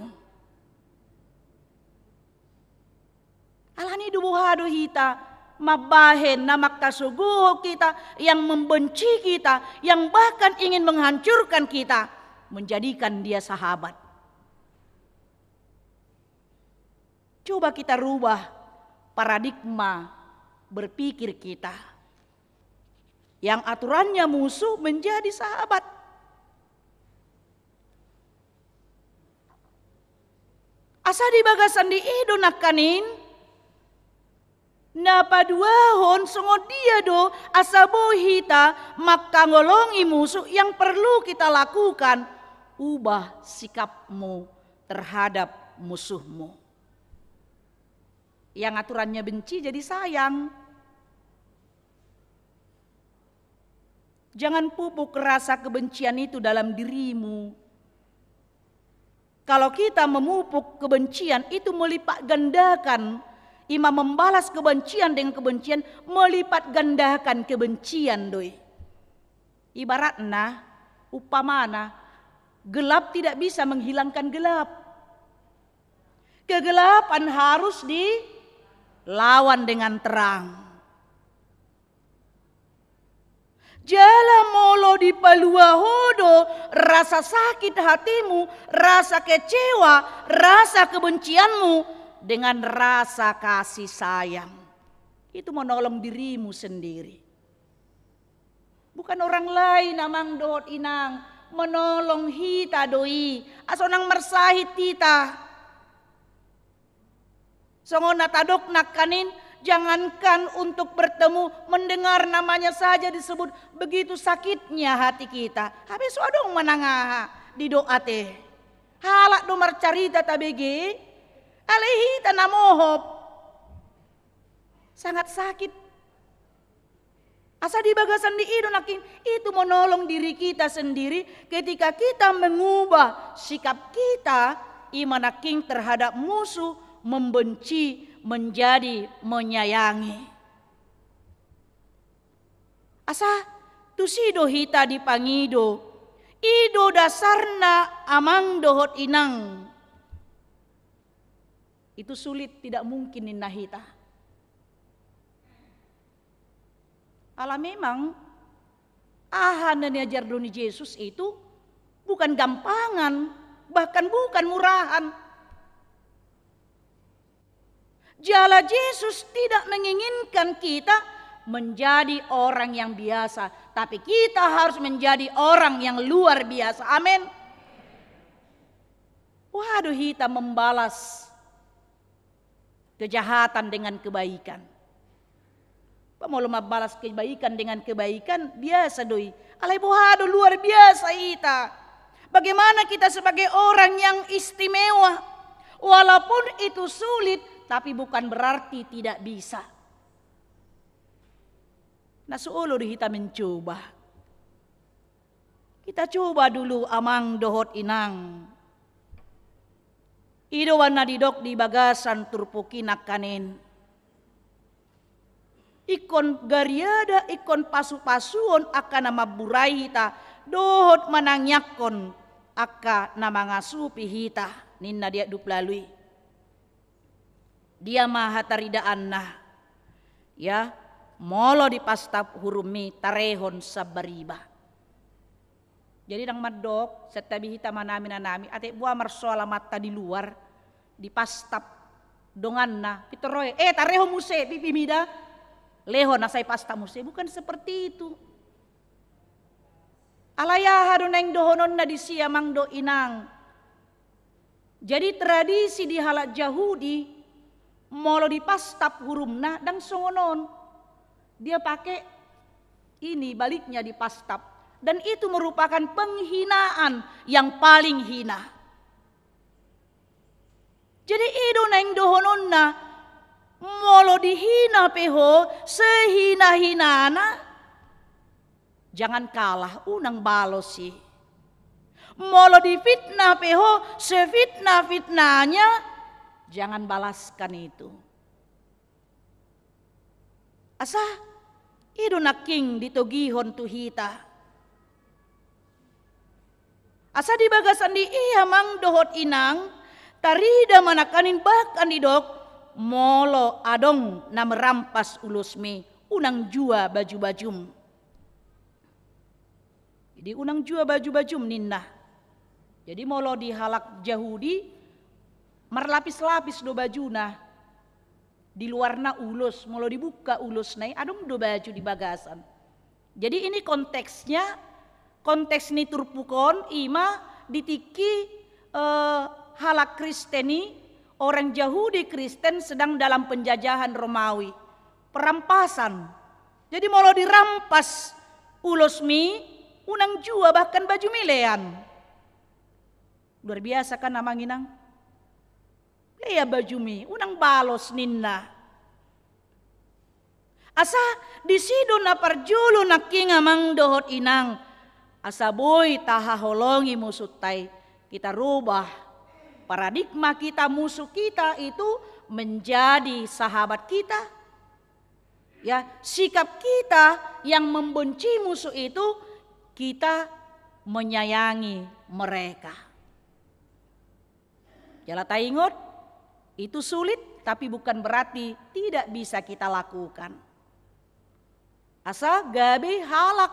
Alani i do, boha do hita mambahen na mangkasogohon hita, yang membenci kita, yang bahkan ingin menghancurkan kita, menjadikan dia sahabat? Coba kita rubah paradigma berpikir kita. Yang aturannya musuh menjadi sahabat. Asa di bagasan di i do nangkaning Na paduahon, songon dia do asa boi hita mangkangolongi musuh? Yang perlu kita lakukan, ubah sikapmu terhadap musuhmu. Yang aturannya benci jadi sayang. Jangan pupuk rasa kebencian itu dalam dirimu. Kalau kita memupuk kebencian, itu melipat gandakan, ima membalas kebencian dengan kebencian, melipat gandakan kebencian do i. Ibaratna, umpamana, gelap tidak bisa menghilangkan gelap. Kegelapan harus dilawan dengan terang. Jala molo dipalua ho do rasa sakit hatimu, rasa kecewa, rasa kebencianmu dengan rasa kasih sayang. Itu menolong dirimu sendiri. Bukan orang lain, amang dohot inang, menolong hita do i, asa unang marsahit hita. Songon na tadok nangkaning, jangankan untuk bertemu, mendengar namanya saja disebut, begitu sakitnya hati kita. Hape so adong manang aha didok ate. Halak do marcarita tabege, alai hita na mohop. Sangat sakit. Asa di bagasan di i do nangkin, itu menolong diri kita sendiri ketika kita mengubah sikap kita, ima nangkin terhadap musuh, membenci, menjadi menyayangi. Asa tusi do hita dipangido, i do dasarna amang dohot inang. Itu sulit, tidak mungkin ninna hita. Ala memang aha na niajar do ni Jesus itu bukan gampangan, bahkan bukan murahan. Jala Jesus tidak menginginkan kita menjadi orang yang biasa, tapi kita harus menjadi orang yang luar biasa. Amin. Wah, do hita membalas kejahatan dengan kebaikan. Pamolo mambalas kebaikan dengan kebaikan, biasa do i. Alai boha do luar biasa hita. Bagaimana kita sebagai orang yang istimewa? Walaupun itu sulit, tapi bukan berarti tidak bisa. Na so olo do hita mencoba. Kita coba dulu, amang dohot inang. I do umbahen na didok di bagasan turpuk i nangkaning. Ingkon gariada, ingkon pasupasuon angka na mamburai hita, dohot manangiangkon angka na mangasupi hita, ninna di ayat dua pulu ualu i. Dia ma hataridaanna, ya, molo dipastap hurummi tarehon sambariba. Jadi ndang mandok, santabi hita manami-nanami, ate boha marsoal amanta di luar, dipastap donganna, pintor ro i, eh, tarehon muse, pipimi da, lehon asa ipastap muse, bukan seperti itu. Alai aha do naeng dohononna disi, amang dohot inang? Jadi tradisi di halak Jahudi, molo dipastap hurumna, ndang songon on. Dia pake ini, baliknya dipastap. Dan itu merupakan penghinaan yang paling hina. Jadi i do naeng dohononna, molo dihina pe ho sehina-hinana, jangan kalah, unang balos i. Molo difitnah pe ho sefitnah-fitnahnya, jangan balaskan itu. Asa i do nangkin ditogihon tu hita. Asa di bagasan di i, amang dohot inang, tarida ma nangkaning bahkan didok, molo adong na merampas ulosmi, unang jua baju-bajum. Jadi unang jua baju-bajum ninna. Jadi molo di halak Jahudi, marlapis-lapis do bajuna. Di luarna ulos, molo dibuka ulosna i, adong do baju di bagasan. Jadi ini konteksnya, konteks ni turpuk on, ima di tingki, eh, halak Kristen i, orang Jahudi Kristen sedang dalam penjajahan Romawi. rampasan. Jadi molo dirampas ulosmi, unang jua bahkan bajumi lean. Luar biasa kan, amang inang? Lea bajumi, unang balos ninna. Asa disi do na parjolo nangkin, amang dohot inang, asa boi tahaholongi musunta i, kita rubah paradigma kita, musuh kita itu menjadi sahabat kita. Ya, sikap kita yang membenci musuh itu, kita menyayangi mereka. Jala taingot, itu sulit, tapi bukan berarti tidak bisa kita lakukan. Asa gabe halak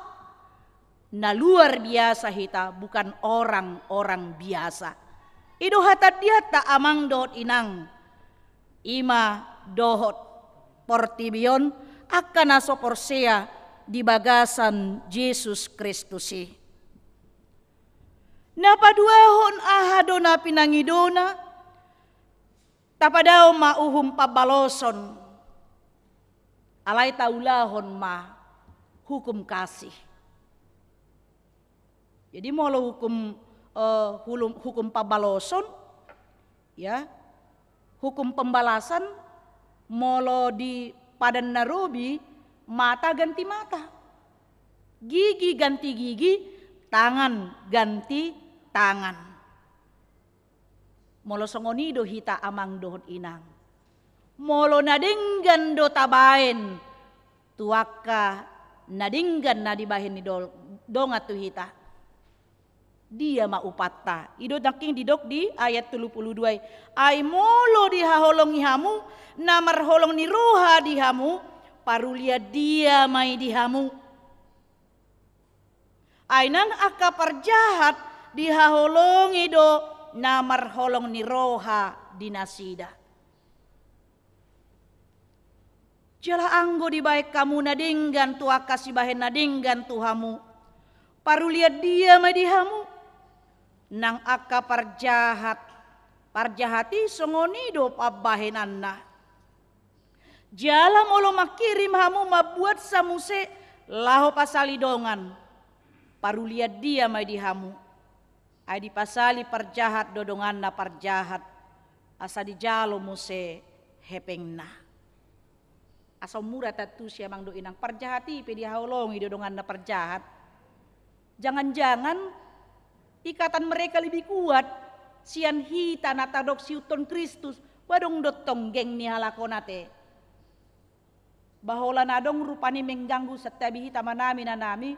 na luar biasa hita, bukan orang-orang biasa. I do hatandaianta, amang dohot inang, i ma dohot portibi on, angka na so porsea di bagasan Jesus Kristus i. Na paduahon, aha do na pinangidona? Tapadao ma uhum pambaloson, alai taulahon ma hukum kasih. Jadi molo hukum, eh, hulum-, hukum pambaloson, ya, hukum pembalasan, molo di Padan na Robi, mata ganti mata, gigi ganti gigi, tangan ganti tangan. Molo songon i do hita, amang dohot inang, molo na denggan do tabaen tu angka na denggan na dibahen ni do-, dongan tu hita, dia ma upatta? I do nangkin didok di ayat tolu pulu dua i: Ai molo dihaholongi hamu na marholong ni roha di hamu, parulian dia ma i di hamu. Ai nang angka parjahat dihaholongi do na marholong ni roha di nasida. Jala anggo dibaen hamu na denggan tu angka sibahen na denggan tu hamu, parulian dia ma i di hamu. Nang angka parjahat, parjahat i songon i do pambahenanna. Jala molo mangkirim hamu mambuatsa muse laho pasali dongan, parulian dia ma i di hamu. Ai dipasali parjahat do donganna parjahat, asa dijalo muse hepengna. Asa ummura tantu si amang dohot inang, parjahat i pe dihaholongi do donganna parjahat. Jangan-jangan ikatan mereka lebih kuat sian hita na tadok siuthon Kristus. Ba adong do tong geng ni halak on ate. Ba holan adong rupani mengganggu santabi hita manami nanami,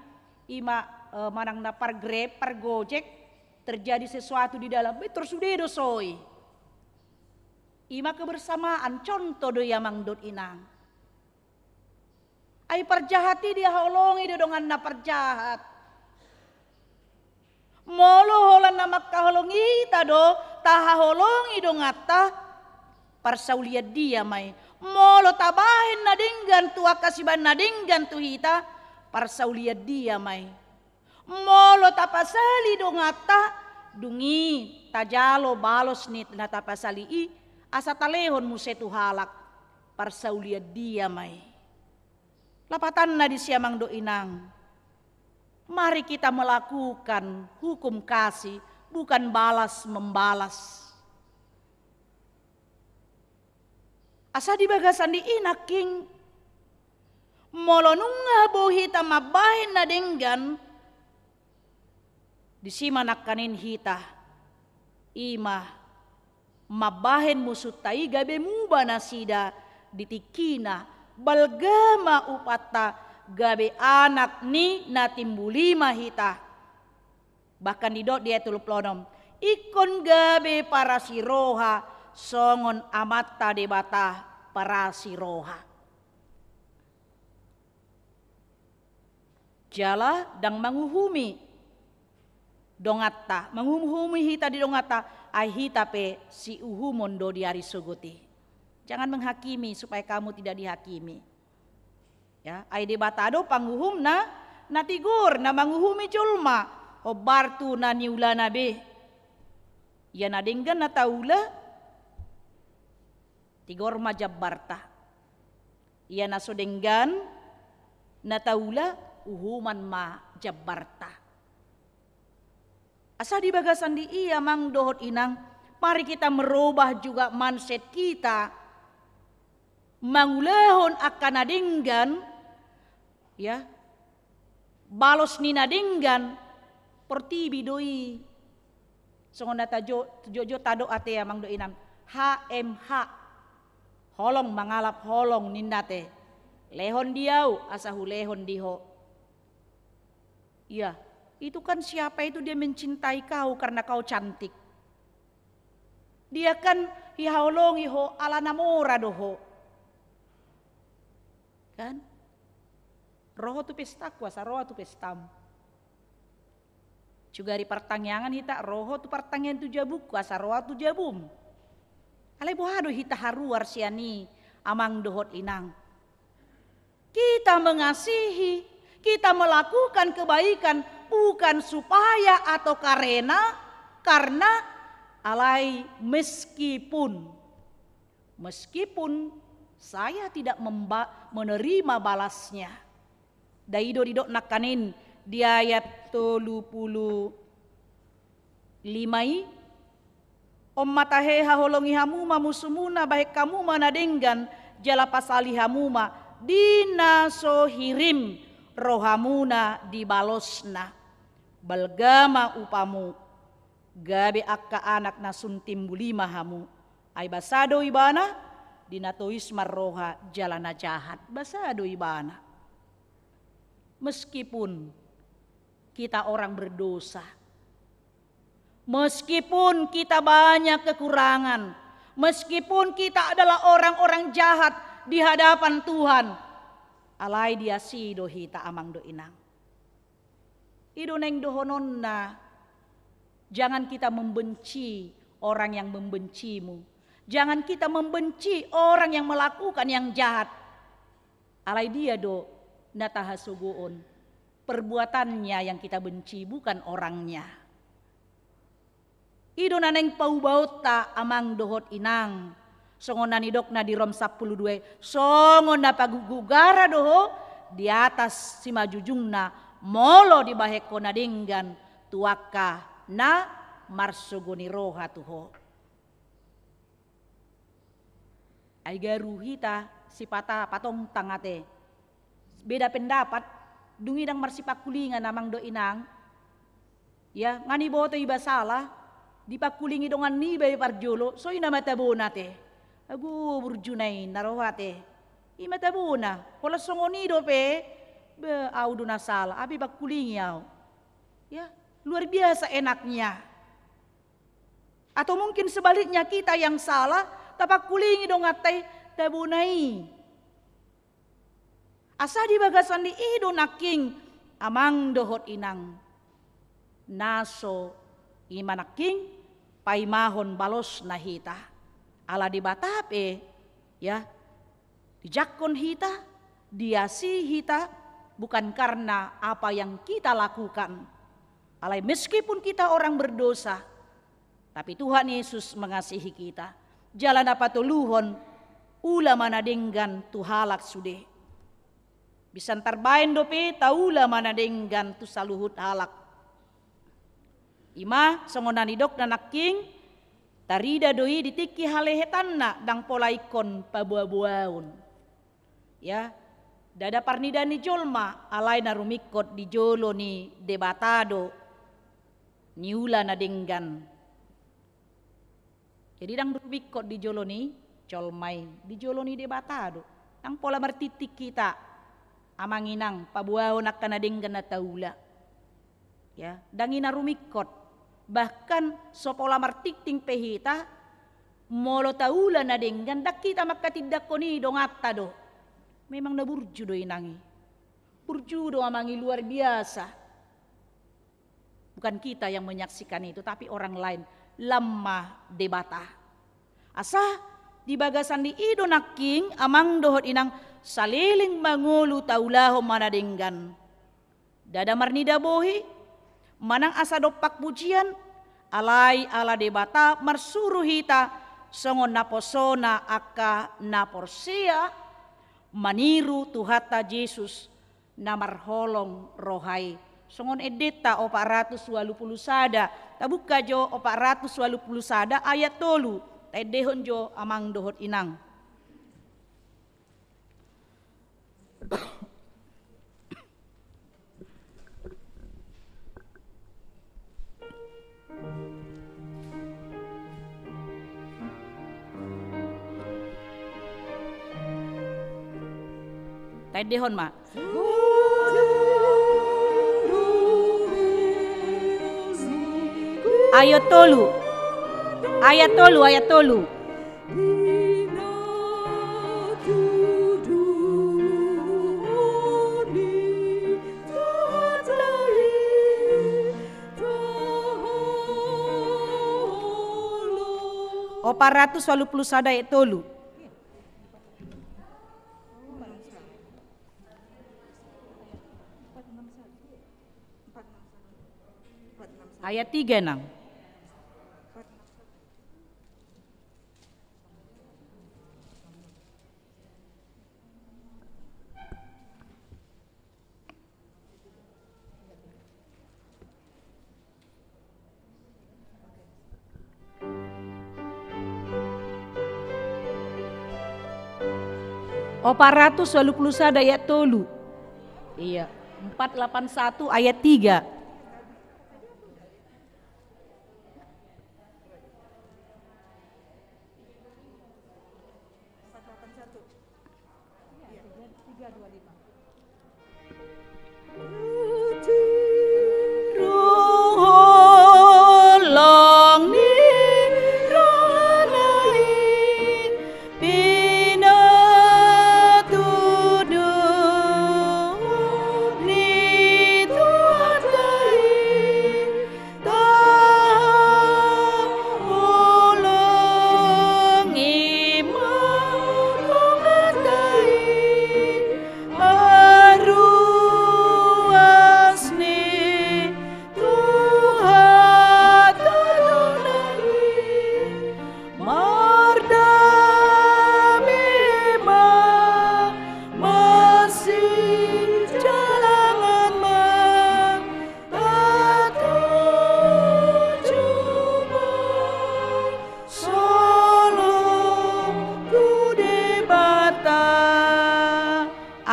i ma, eh, manang na par Grab, par Gojek, terjadi sesuatu di dalam, be tor sude do soi. I ma kebersamaan, contoh do i amang dohot inang. Ai parjahat i dihaholongi do donganna parjahat. Molo holan na mangkaholongi hita do tahaholongi donganta, parsaulian dia ma i. Molo tabahen na denggan tu angka sibahen na denggan tu hita, parsaulian dia ma i. Molo tapasali donganta, dung i tajalo balos ni na tapasali i, asa talehon muse tu halak, parsaulian dia ma i. Lapatanna disi amang dohot inang, mari kita melakukan hukum kasih, bukan balas membalas. Asa di bagasan ni i nangkin, molo nunga boi hita mambahen na denggan, disi ma nangkaning hita, i ma mambahen musunta i gabe muba nasida di tingkina, balga ma upatta, gabe anak ni na timbul i ma hita. Bahkan didok di ayat tolu pulu onom, ingkon gabe parasi roha songon Amanta Debata parasi roha. Jala ndang manguhumi donganta, manguhumi hita di donganta, ai hita pe siuhumon do di ari sogot i. Jangan menghakimi supaya kamu tidak dihakimi. Ya, ai Debata do panguhumna, na tigor, na manguhumi jolma hombar tu na niulana be. Ia na denggan na taula, tigor ma jambarta. Ia na so denggan na taula, uhuman ma jambarta. Asa di bagasan di i, amang dohot inang, mari kita merubah juga mindset kita, mangulahon angka na denggan, ya, balos ni na denggan, portibi do i. Songon na tajo-, jojo tadok ate, amang dohot inang, H M H. Holong mangalap holong ninna ate. Lehon di au, asa hulehon di ho. Iya, itu kan siapa itu dia mencintai kau karena kau cantik. Dia kan dihaholongi ho ala na mora do ho. Kan? Ro ho tu pestaku, asa ro au tu pestam. Sugari partangiangan hita, ro ho tu partangiangan tu jabungku, asa ro au tu jabum. Alai boha do hita haruar sian i, amang dohot inang? Kita mengasihi, kita melakukan kebaikan bukan supaya atau karena, karena, alai meskipun. Meskipun saya tidak memba-, menerima balasnya. Dai do didok nangkaning di ayat tolu pulu lima i, on ma tahe haholongi hamu ma musumuna, bahen hamu ma na denggan, jala pasali hamu ma di na so hirim rohamuna di balosna. Balga ma upamu, gabe angka anak na sun timbul i ma hamu. Ai basa do ibana, di na tois marroha jala na jahat. Basa do ibana. Meskipun kita orang berdosa, meskipun kita banyak kekurangan, meskipun kita adalah orang-orang jahat di hadapan Tuhan, alai diasihi do hita, amang dohot inang. I do naeng dohononna, jangan kita membenci orang yang membencimu. Jangan kita membenci orang yang melakukan yang jahat. Alai dia do na tahasogoon. Perbuatannya yang kita benci, bukan orangnya. I do na naeng paubaonta, amang dohot inang. Songon na nidokna di Rom sampulu dua i, songon na pagugara do ho di atas simanjujungna, molo dibahen ho na denggan tu angka na marsogo ni roha tu ho. Ai garu hita sipata patongtang ate. Beda pendapat, dung i ndang marsipangkulingan, amang dohot inang. Ya, nga niboto iba sala, dipangkulingi dongan niba i parjolo, so i na mata bona ate. Ago burju na i na ro ate. I mata bona, pola songon i dope, be, au do na sala, ape pangkulingi au. Ya, luar biasa enaknya. Atau mungkin sebaliknya, kita yang salah, tapangkulingi donganta i, tabona i. Asa di bagasan ni i do nangkin, amang dohot inang, na so i ma nangkin paimahon balosna hita. Ala Debata pe, ya, dijangkon hita, diasihi hita, bukan karena apa yang kita lakukan. Alai meskipun kita orang berdosa, tapi Tuhan Yesus mengasihi kita. Jala na patoluhon, ula ma na denggan tu halak sude. Bisa tarbaen dope taula ma na denggan tu saluhut halak. I ma songon na nidokna nangkin, tarida do i di tingki halehetanna, ndang pola ingkon paboaboaon. Ya, ndada parnidaan ni jolma, alai na rumingkot di jolo ni Debata do niula na denggan. Jadi ndang rumingkot di jolo ni jolma i, di jolo ni Debata do. Ndang pola martingting hita, amang inang, paboaon angka na denggan na taula. Ya, ndang i na rumingkot. Bahkan so pola martingting pe hita, molo taula na denggan, ndang hita mangkatindangkon i donganta do. Memang na burju do inang i. Burju do amang i, luar biasa. Bukan kita yang menyaksikan itu, tapi orang lain. Lam ma Debata. Asa di bagasan ni i do nangkin, amang dohot inang, saleleng mangolu taulahon ma na denggan. Ndada marnida bohi, manang asa dompak pujian, alai ala Debata marsuru hita songon naposona angka na porsea, maniru Tuhanta Jesus na marholong roha i. Songon endenta opat ratus ualu pulu sada, tabuka jo opat ratus ualu pulu sada ayat tolu, taendehon jo amang dohot inang. Taendehon ma. Ayat tolu. Ayat tolu, ayat tolu. Opat ratus ualu pulu sada ayat tolu. Ayat tiga, nang. Opat ratus ualu pulu sada ayat tolu. Iya, empat lapan satu ayat tiga.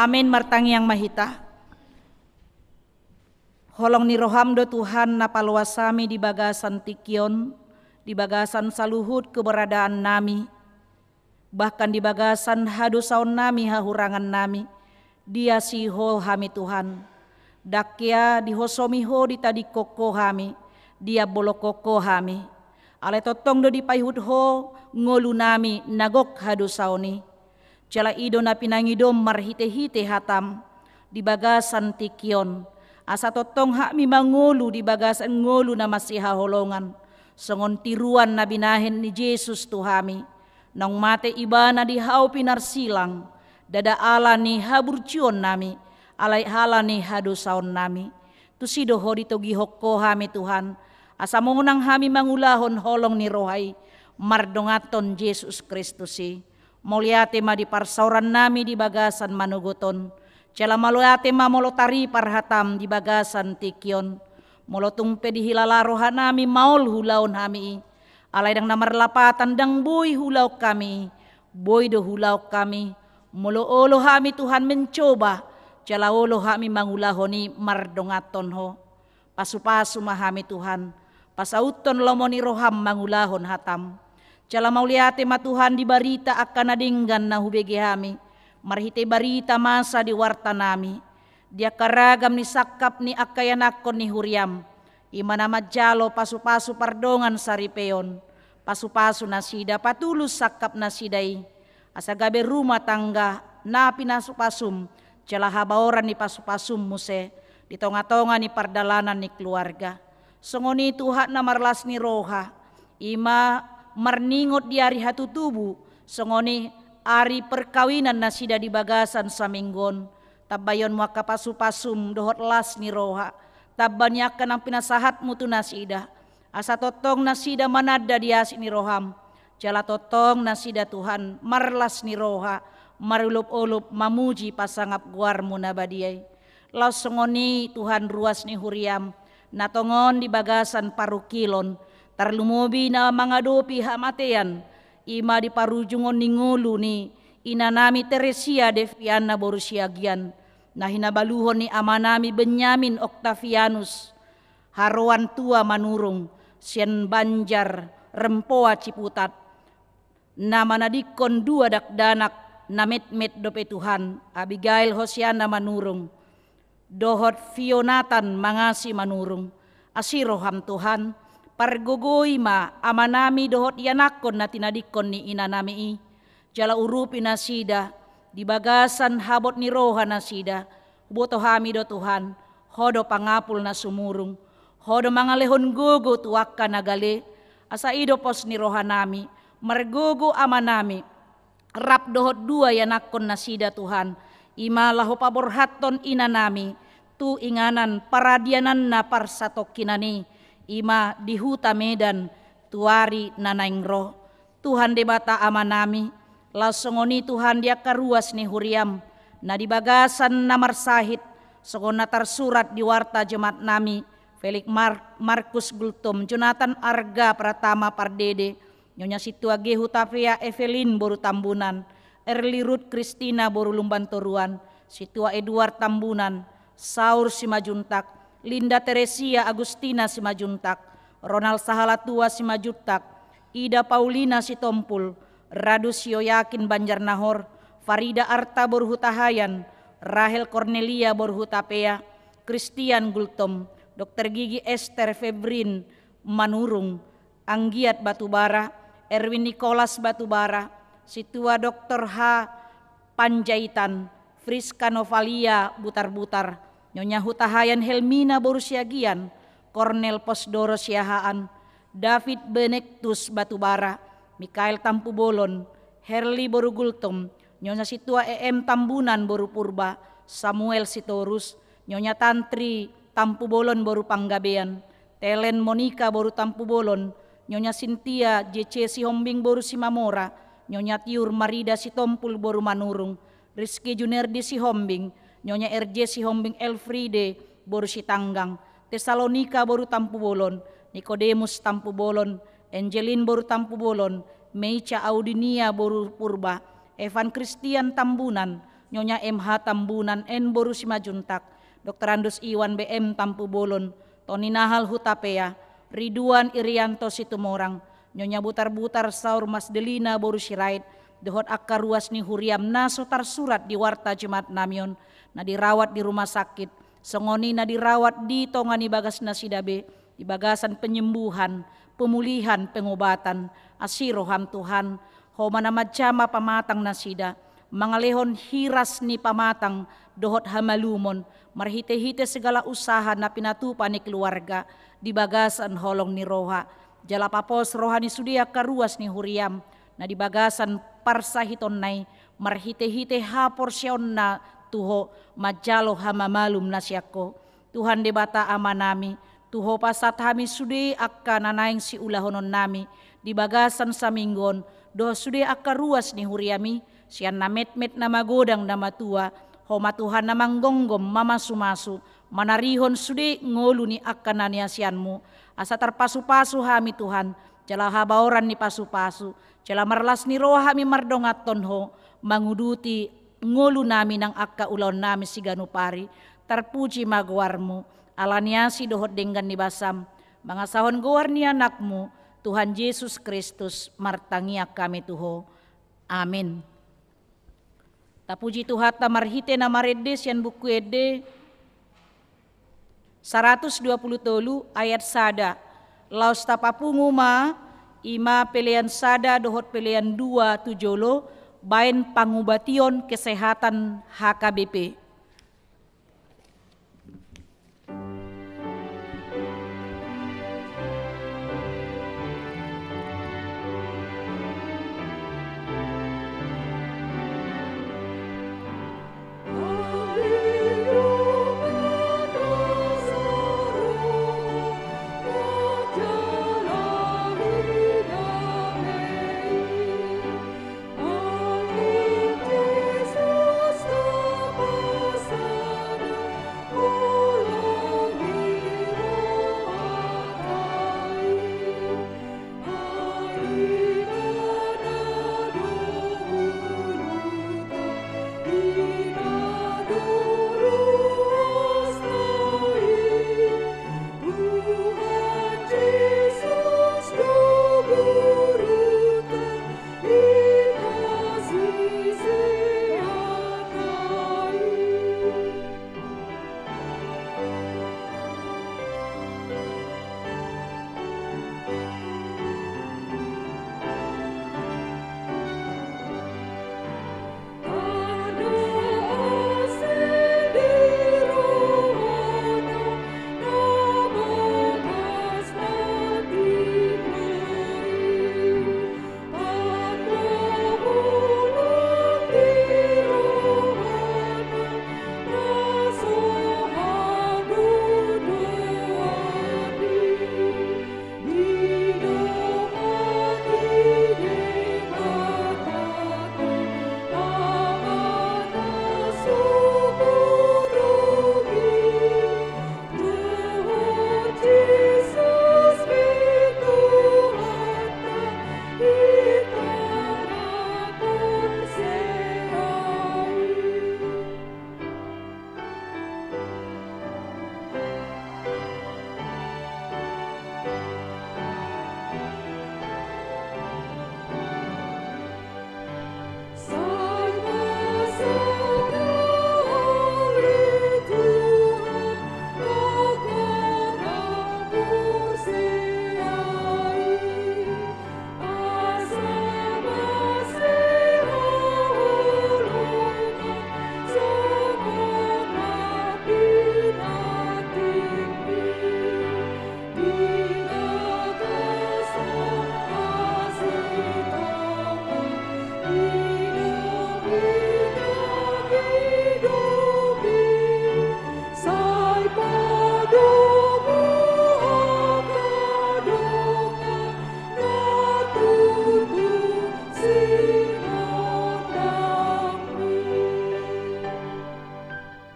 Amen. Martangiang ma hita. Holong ni roham do Tuhan na paloas hami di bagasan tingki on, di bagasan saluhut keberadaannami. Bahkan di bagasan hadosaonnami, hahurangannami, diasihi Ho hami Tuhan. Ndang hea dihosomi Ho, ditadingkon Ho hami, diambolongkon Ho hami. Alai tongtong do dipaihut Ho ngolunami na gok hadosaon i. Jala i do na pinangidom marhitehite hatam di bagasan tingki on, asa tongtong hami mangolu di bagasan ngolu na masihaholongan, songon tiruan na binahen ni Jesus tu hami. Naung mate Ibana di hau pinarsilang, ndada ala ni haburjuonnami, alai ala ni hadosaonnami. Tusi do Ho ditogihon Ho hami Tuhan, asa monang hami mangulahon holong ni roha i mardonganhon Jesus Kristus i. Mauliate ma di parsaorannami di bagasan manogot on. Jala mauliate ma molo taripar hatam di bagasan tingki on. Molo tung pe dihilala rohanami maol huulahon hami i, alai ndang na marlapatan ndang boi huulahon hami i, boi do huulahon hami. Molo olo hami Tuhan mencoba, jala olo hami mangulahon i mardonganhon Ho. Pasupasu ma hami Tuhan, pasauthon lomo ni roham mangulahon hatam. Jala mauliate ma Tuhan di barita angka na denggan na hubege hami, marhite barita masa di wartanami, di angka ragam ni sangkap ni angka ianakhon ni huriam, i ma na manjalo pasupasu pardongan saripeon, pasupasu nasida, patulus sangkap nasida i, asa gabe rumah tangga na pinasupasum, jala habaoran ni pasupasum muse di tongatonga ni pardalanan ni keluarga. Songon i Tuhan na marlas ni roha, i ma marningot di ari hatutubu, songon i ari perkawinan nasida di bagasan saminggu on. Tambahionmu angka pasupasum dohot las ni roha, tamba ni angka na pinasahatmu tu nasida, asa tongtong nasida mananda di asi ni roham, jala tongtong nasida Tuhan marlas ni roha, marolopolop mamuji pasangap goarmu na badia i. Laos songon i Tuhan ruas ni huriam, na tongon di bagasan parungkilon, tarlumobi na mangadopi hamatean, i ma di parujungon ni ngolu ni inanami Teresia Deviana boru Siagian, na hinabaluhon ni amanami Benyamin Octavianus, haroan tua Manurung, sian Banjar Rempoa Ciputat, na manadingkon dua dakdanak na metmet dope Tuhan, Abigail Hosiana Manurung dohot Fionatan Mangasi Manurung. Asi roham Tuhan, pargogoi ma amanami dohot ianakkon na tinadingkon ni inanami i, jala urupi nasida di bagasan habot ni roha nasida. Huboto hami do Tuhan, Ho do pangapul na sumurung, Ho do mangalehon gogo tu angka na gale. Asa i do pos ni rohanami, margogo amanami rap dohot dua ianakkon nasida Tuhan, i ma laho paborhathon inanami tu inganan paradiananna parsatongkinan i, i ma di huta Medan, tu ari na naeng ro. Tuhan Debata amanami, laos songon i Tuhan di angka ruas ni huriam, na di bagasan na marsahit, songon na tarsurat di warta jemaatnami, Felix Mar-, Markus Gultom, Jonathan Arga Pratama Pardede, Nyonya Sintua G Hutapea Evelyn boru Tambunan, Erli Ruth Kristina boru Lumban Toruan, Sintua Eduard Tambunan, Saur Simanjuntak, Linda Teresia Agustina Simanjuntak, Ronald Sahalatua Simanjuntak, Ida Paulina Sitompul, Radu Sioyakin Banjarnahor, Farida Arta boru Hutahayan, Rahel Cornelia boru Hutapea, Christian Gultom, Dokter Gigi Esther Febrin Manurung, Anggiat Batubara, Erwin Nicholas Batubara, Sintua Doktor H Panjaitan, Friska Novalia Butarbutar, Nyonya Hutahayan Helmina boru Siagian, Kornel Posdoro Siahaan, David Benektus Batubara, Mikael Tampubolon, Herli boru Gultom, Nyonya Sintua E M Tambunan boru Purba, Samuel Sitorus, Nyonya Tantri Tampubolon boru Panggabean, Telen Monika boru Tampubolon, Nyonya Sintia J C Sihombing boru Simamora, Nyonya Tiur Marida Sitompul boru Manurung, Rizky Junerdi Sihombing, Nyonya R J Sihombing Elfriede boru Sitanggang, Tesalonika boru Tampubolon, Nikodemus Tampubolon, Angelin boru Tampubolon, Meica Audinia boru Purba, Evan Christian Tambunan, Nyonya M H Tambunan N boru Simanjuntak, Dokter Andus Iwan B M Tampubolon, Toni Nahal Hutapea, Riduan Irianto Situmorang, Nyonya Butarbutar Saur Masdelina boru Sirait, dohot angka ruas ni huriam na so tarsurat di warta jemaatnami on, na dirawat di rumah sakit, songon i na dirawat di tonga ni bagasnasida be, di bagasan penyembuhan, pemulihan, pengobatan. Asi roham Tuhan, Ho ma na manjama pamatangnasida, mangalehon hiras ni pamatang dohot hamalumon, marhitehite segala usaha na pinatupa ni keluarga di bagasan holong ni roha. Jala papos roha ni sude angka ruas ni huriam, na di bagasan parsahitonna i, marhitehite haporseaonna tu Ho, manjalo hamamalum na sian Ho. Tuhan Debata Amanami, tu Ho pasahat hami sude angka na naeng siulahononnami di bagasan saminggu on, dohot sude angka ruas ni huriami, sian na metmet na magodang na matua, Ho ma Tuhan na manggomgom, mamasumasu, manarihon sude ngolu ni angka na niasianMu, asa tarpasupasu hami Tuhan, jala habaoran ni pasupasu, jala marlas ni roha hami mardonganhon Ho, manguduti ngolunami nang angka ulaonnami siganup ari. Tarpuji ma goarMu, ala ni asi dohot denggan ni basaM, mangasahon goar ni AnakMu, Tuhan Jesus Kristus, martangiang hami tu Ho. Amin. Tapuji Tuhanta marhite na marende sian Buku Ende saratus dua pulu tolu ayat sada. Laos tapapungu ma, i ma pelean sada dohot pelean dua tu jolo, baen pangubation kesehatan H K B P.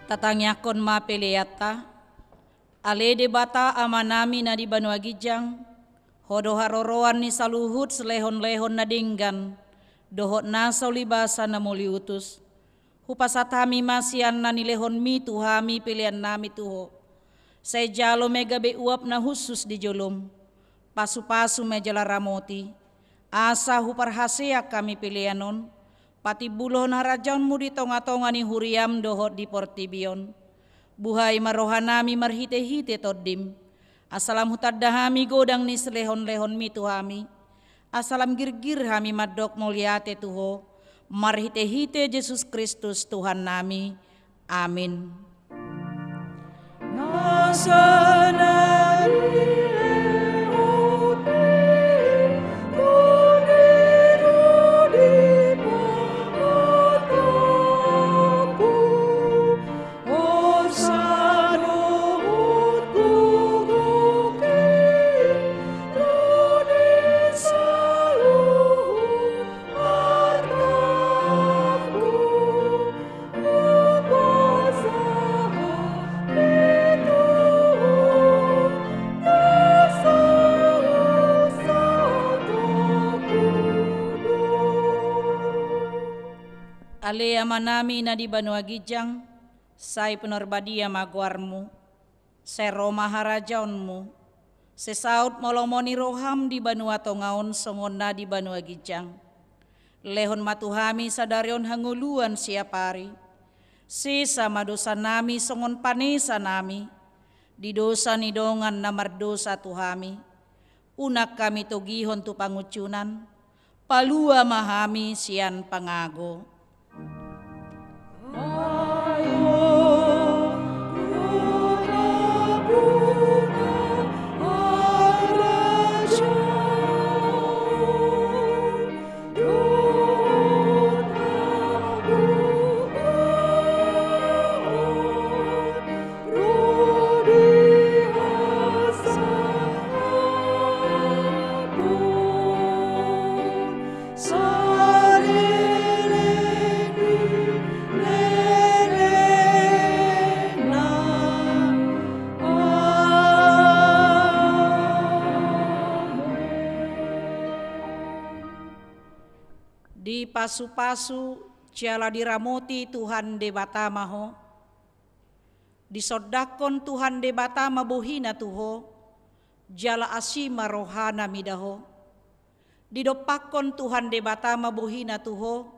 Tatangiangkon ma peleanta. Ale Debata Amanami na di banua ginjang, Ho do haroroan ni saluhut silehonlehon na denggan dohot nasa ulibasa na mauliutus. Hupasahat hami ma sian na nilehonMi tu hami peleannami tu Ho. Sai jalo ma i gabe uap na hushus di joloM. Pasupasu ma i jala ramoti, asa huparhaseang hami pelean on patimbulhon harajaonMu di tongatonga ni huriaM dohot di portibi on. Buhai ma rohanami marhitehite TondiM, asa lam hutanda hami godang ni silehonlehonMi tu hami, asa lam girgir hami mandok mauliate tu Ho, marhitehite Jesus Kristus Tuhannami. Amin. Ale Amanami na di banua ginjang, sai pinarbadia ma goarMu. Sai ro ma harajaonMu. Sai saut ma lomo ni rohaM di banua tonga on songon na di banua ginjang. Lehon ma tu hami sadari on hangoluan siapari. Sesa ma dosanami songon panesanami di dosa ni dongan na mardosa tu hami. Unang hami togihon tu pangunjunan, palua ma hami sian pangago. Dipasupasu jala diramoti Tuhan Debata ma ho. Disondangkon Tuhan Debata ma bohiNa tu ho, jala asi ma rohaNa mida ho. Didompakkon Tuhan Debata ma bohiNa tu ho,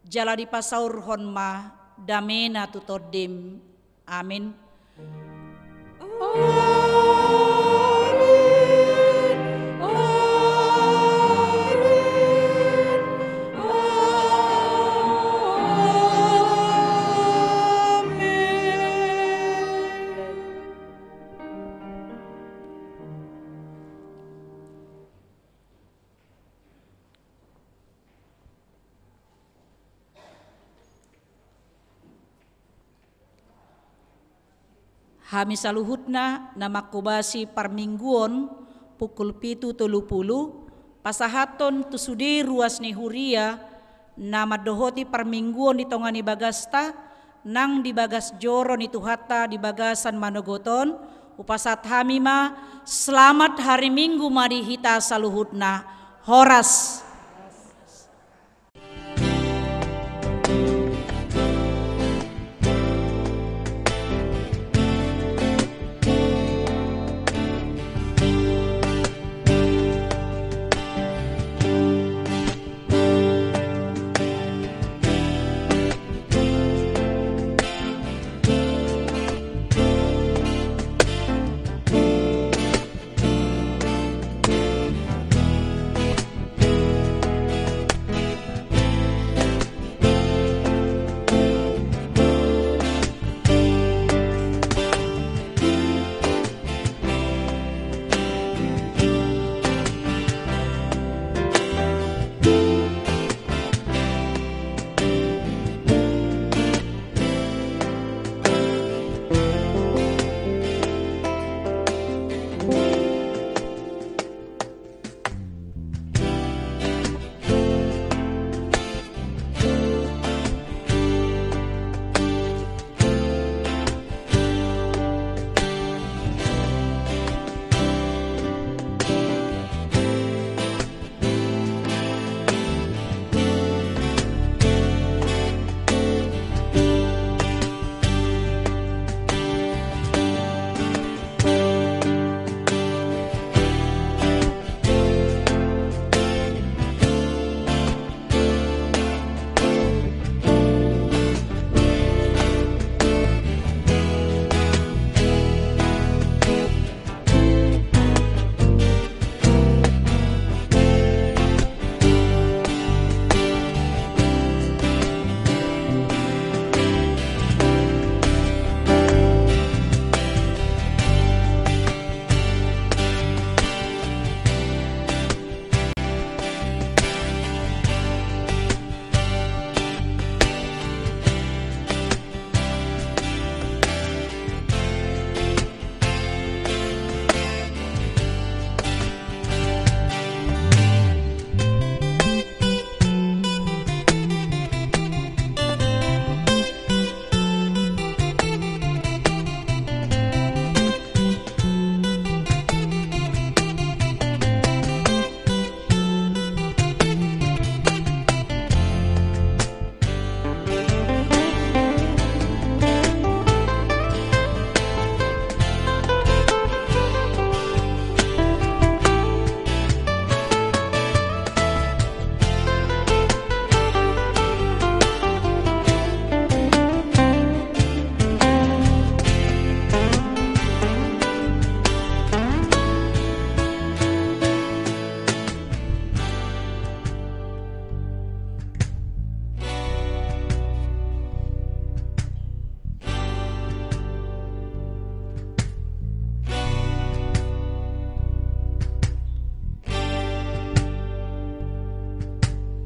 jala dipasaurhon ma dameNa tu tondim. Amin. Amin. Amin. Amin. Hami saluhutna na manghobasi parmingguon pukul pitu tolu pulu, pasahathon tu sude ruas ni huria na mandohoti parmingguon di tonga ni bagasta, nang di bagas joro ni Tuhanta di bagasan manogot on, hupasahat hami ma, selamat hari Minggu ma di hita saluhutna. Horas.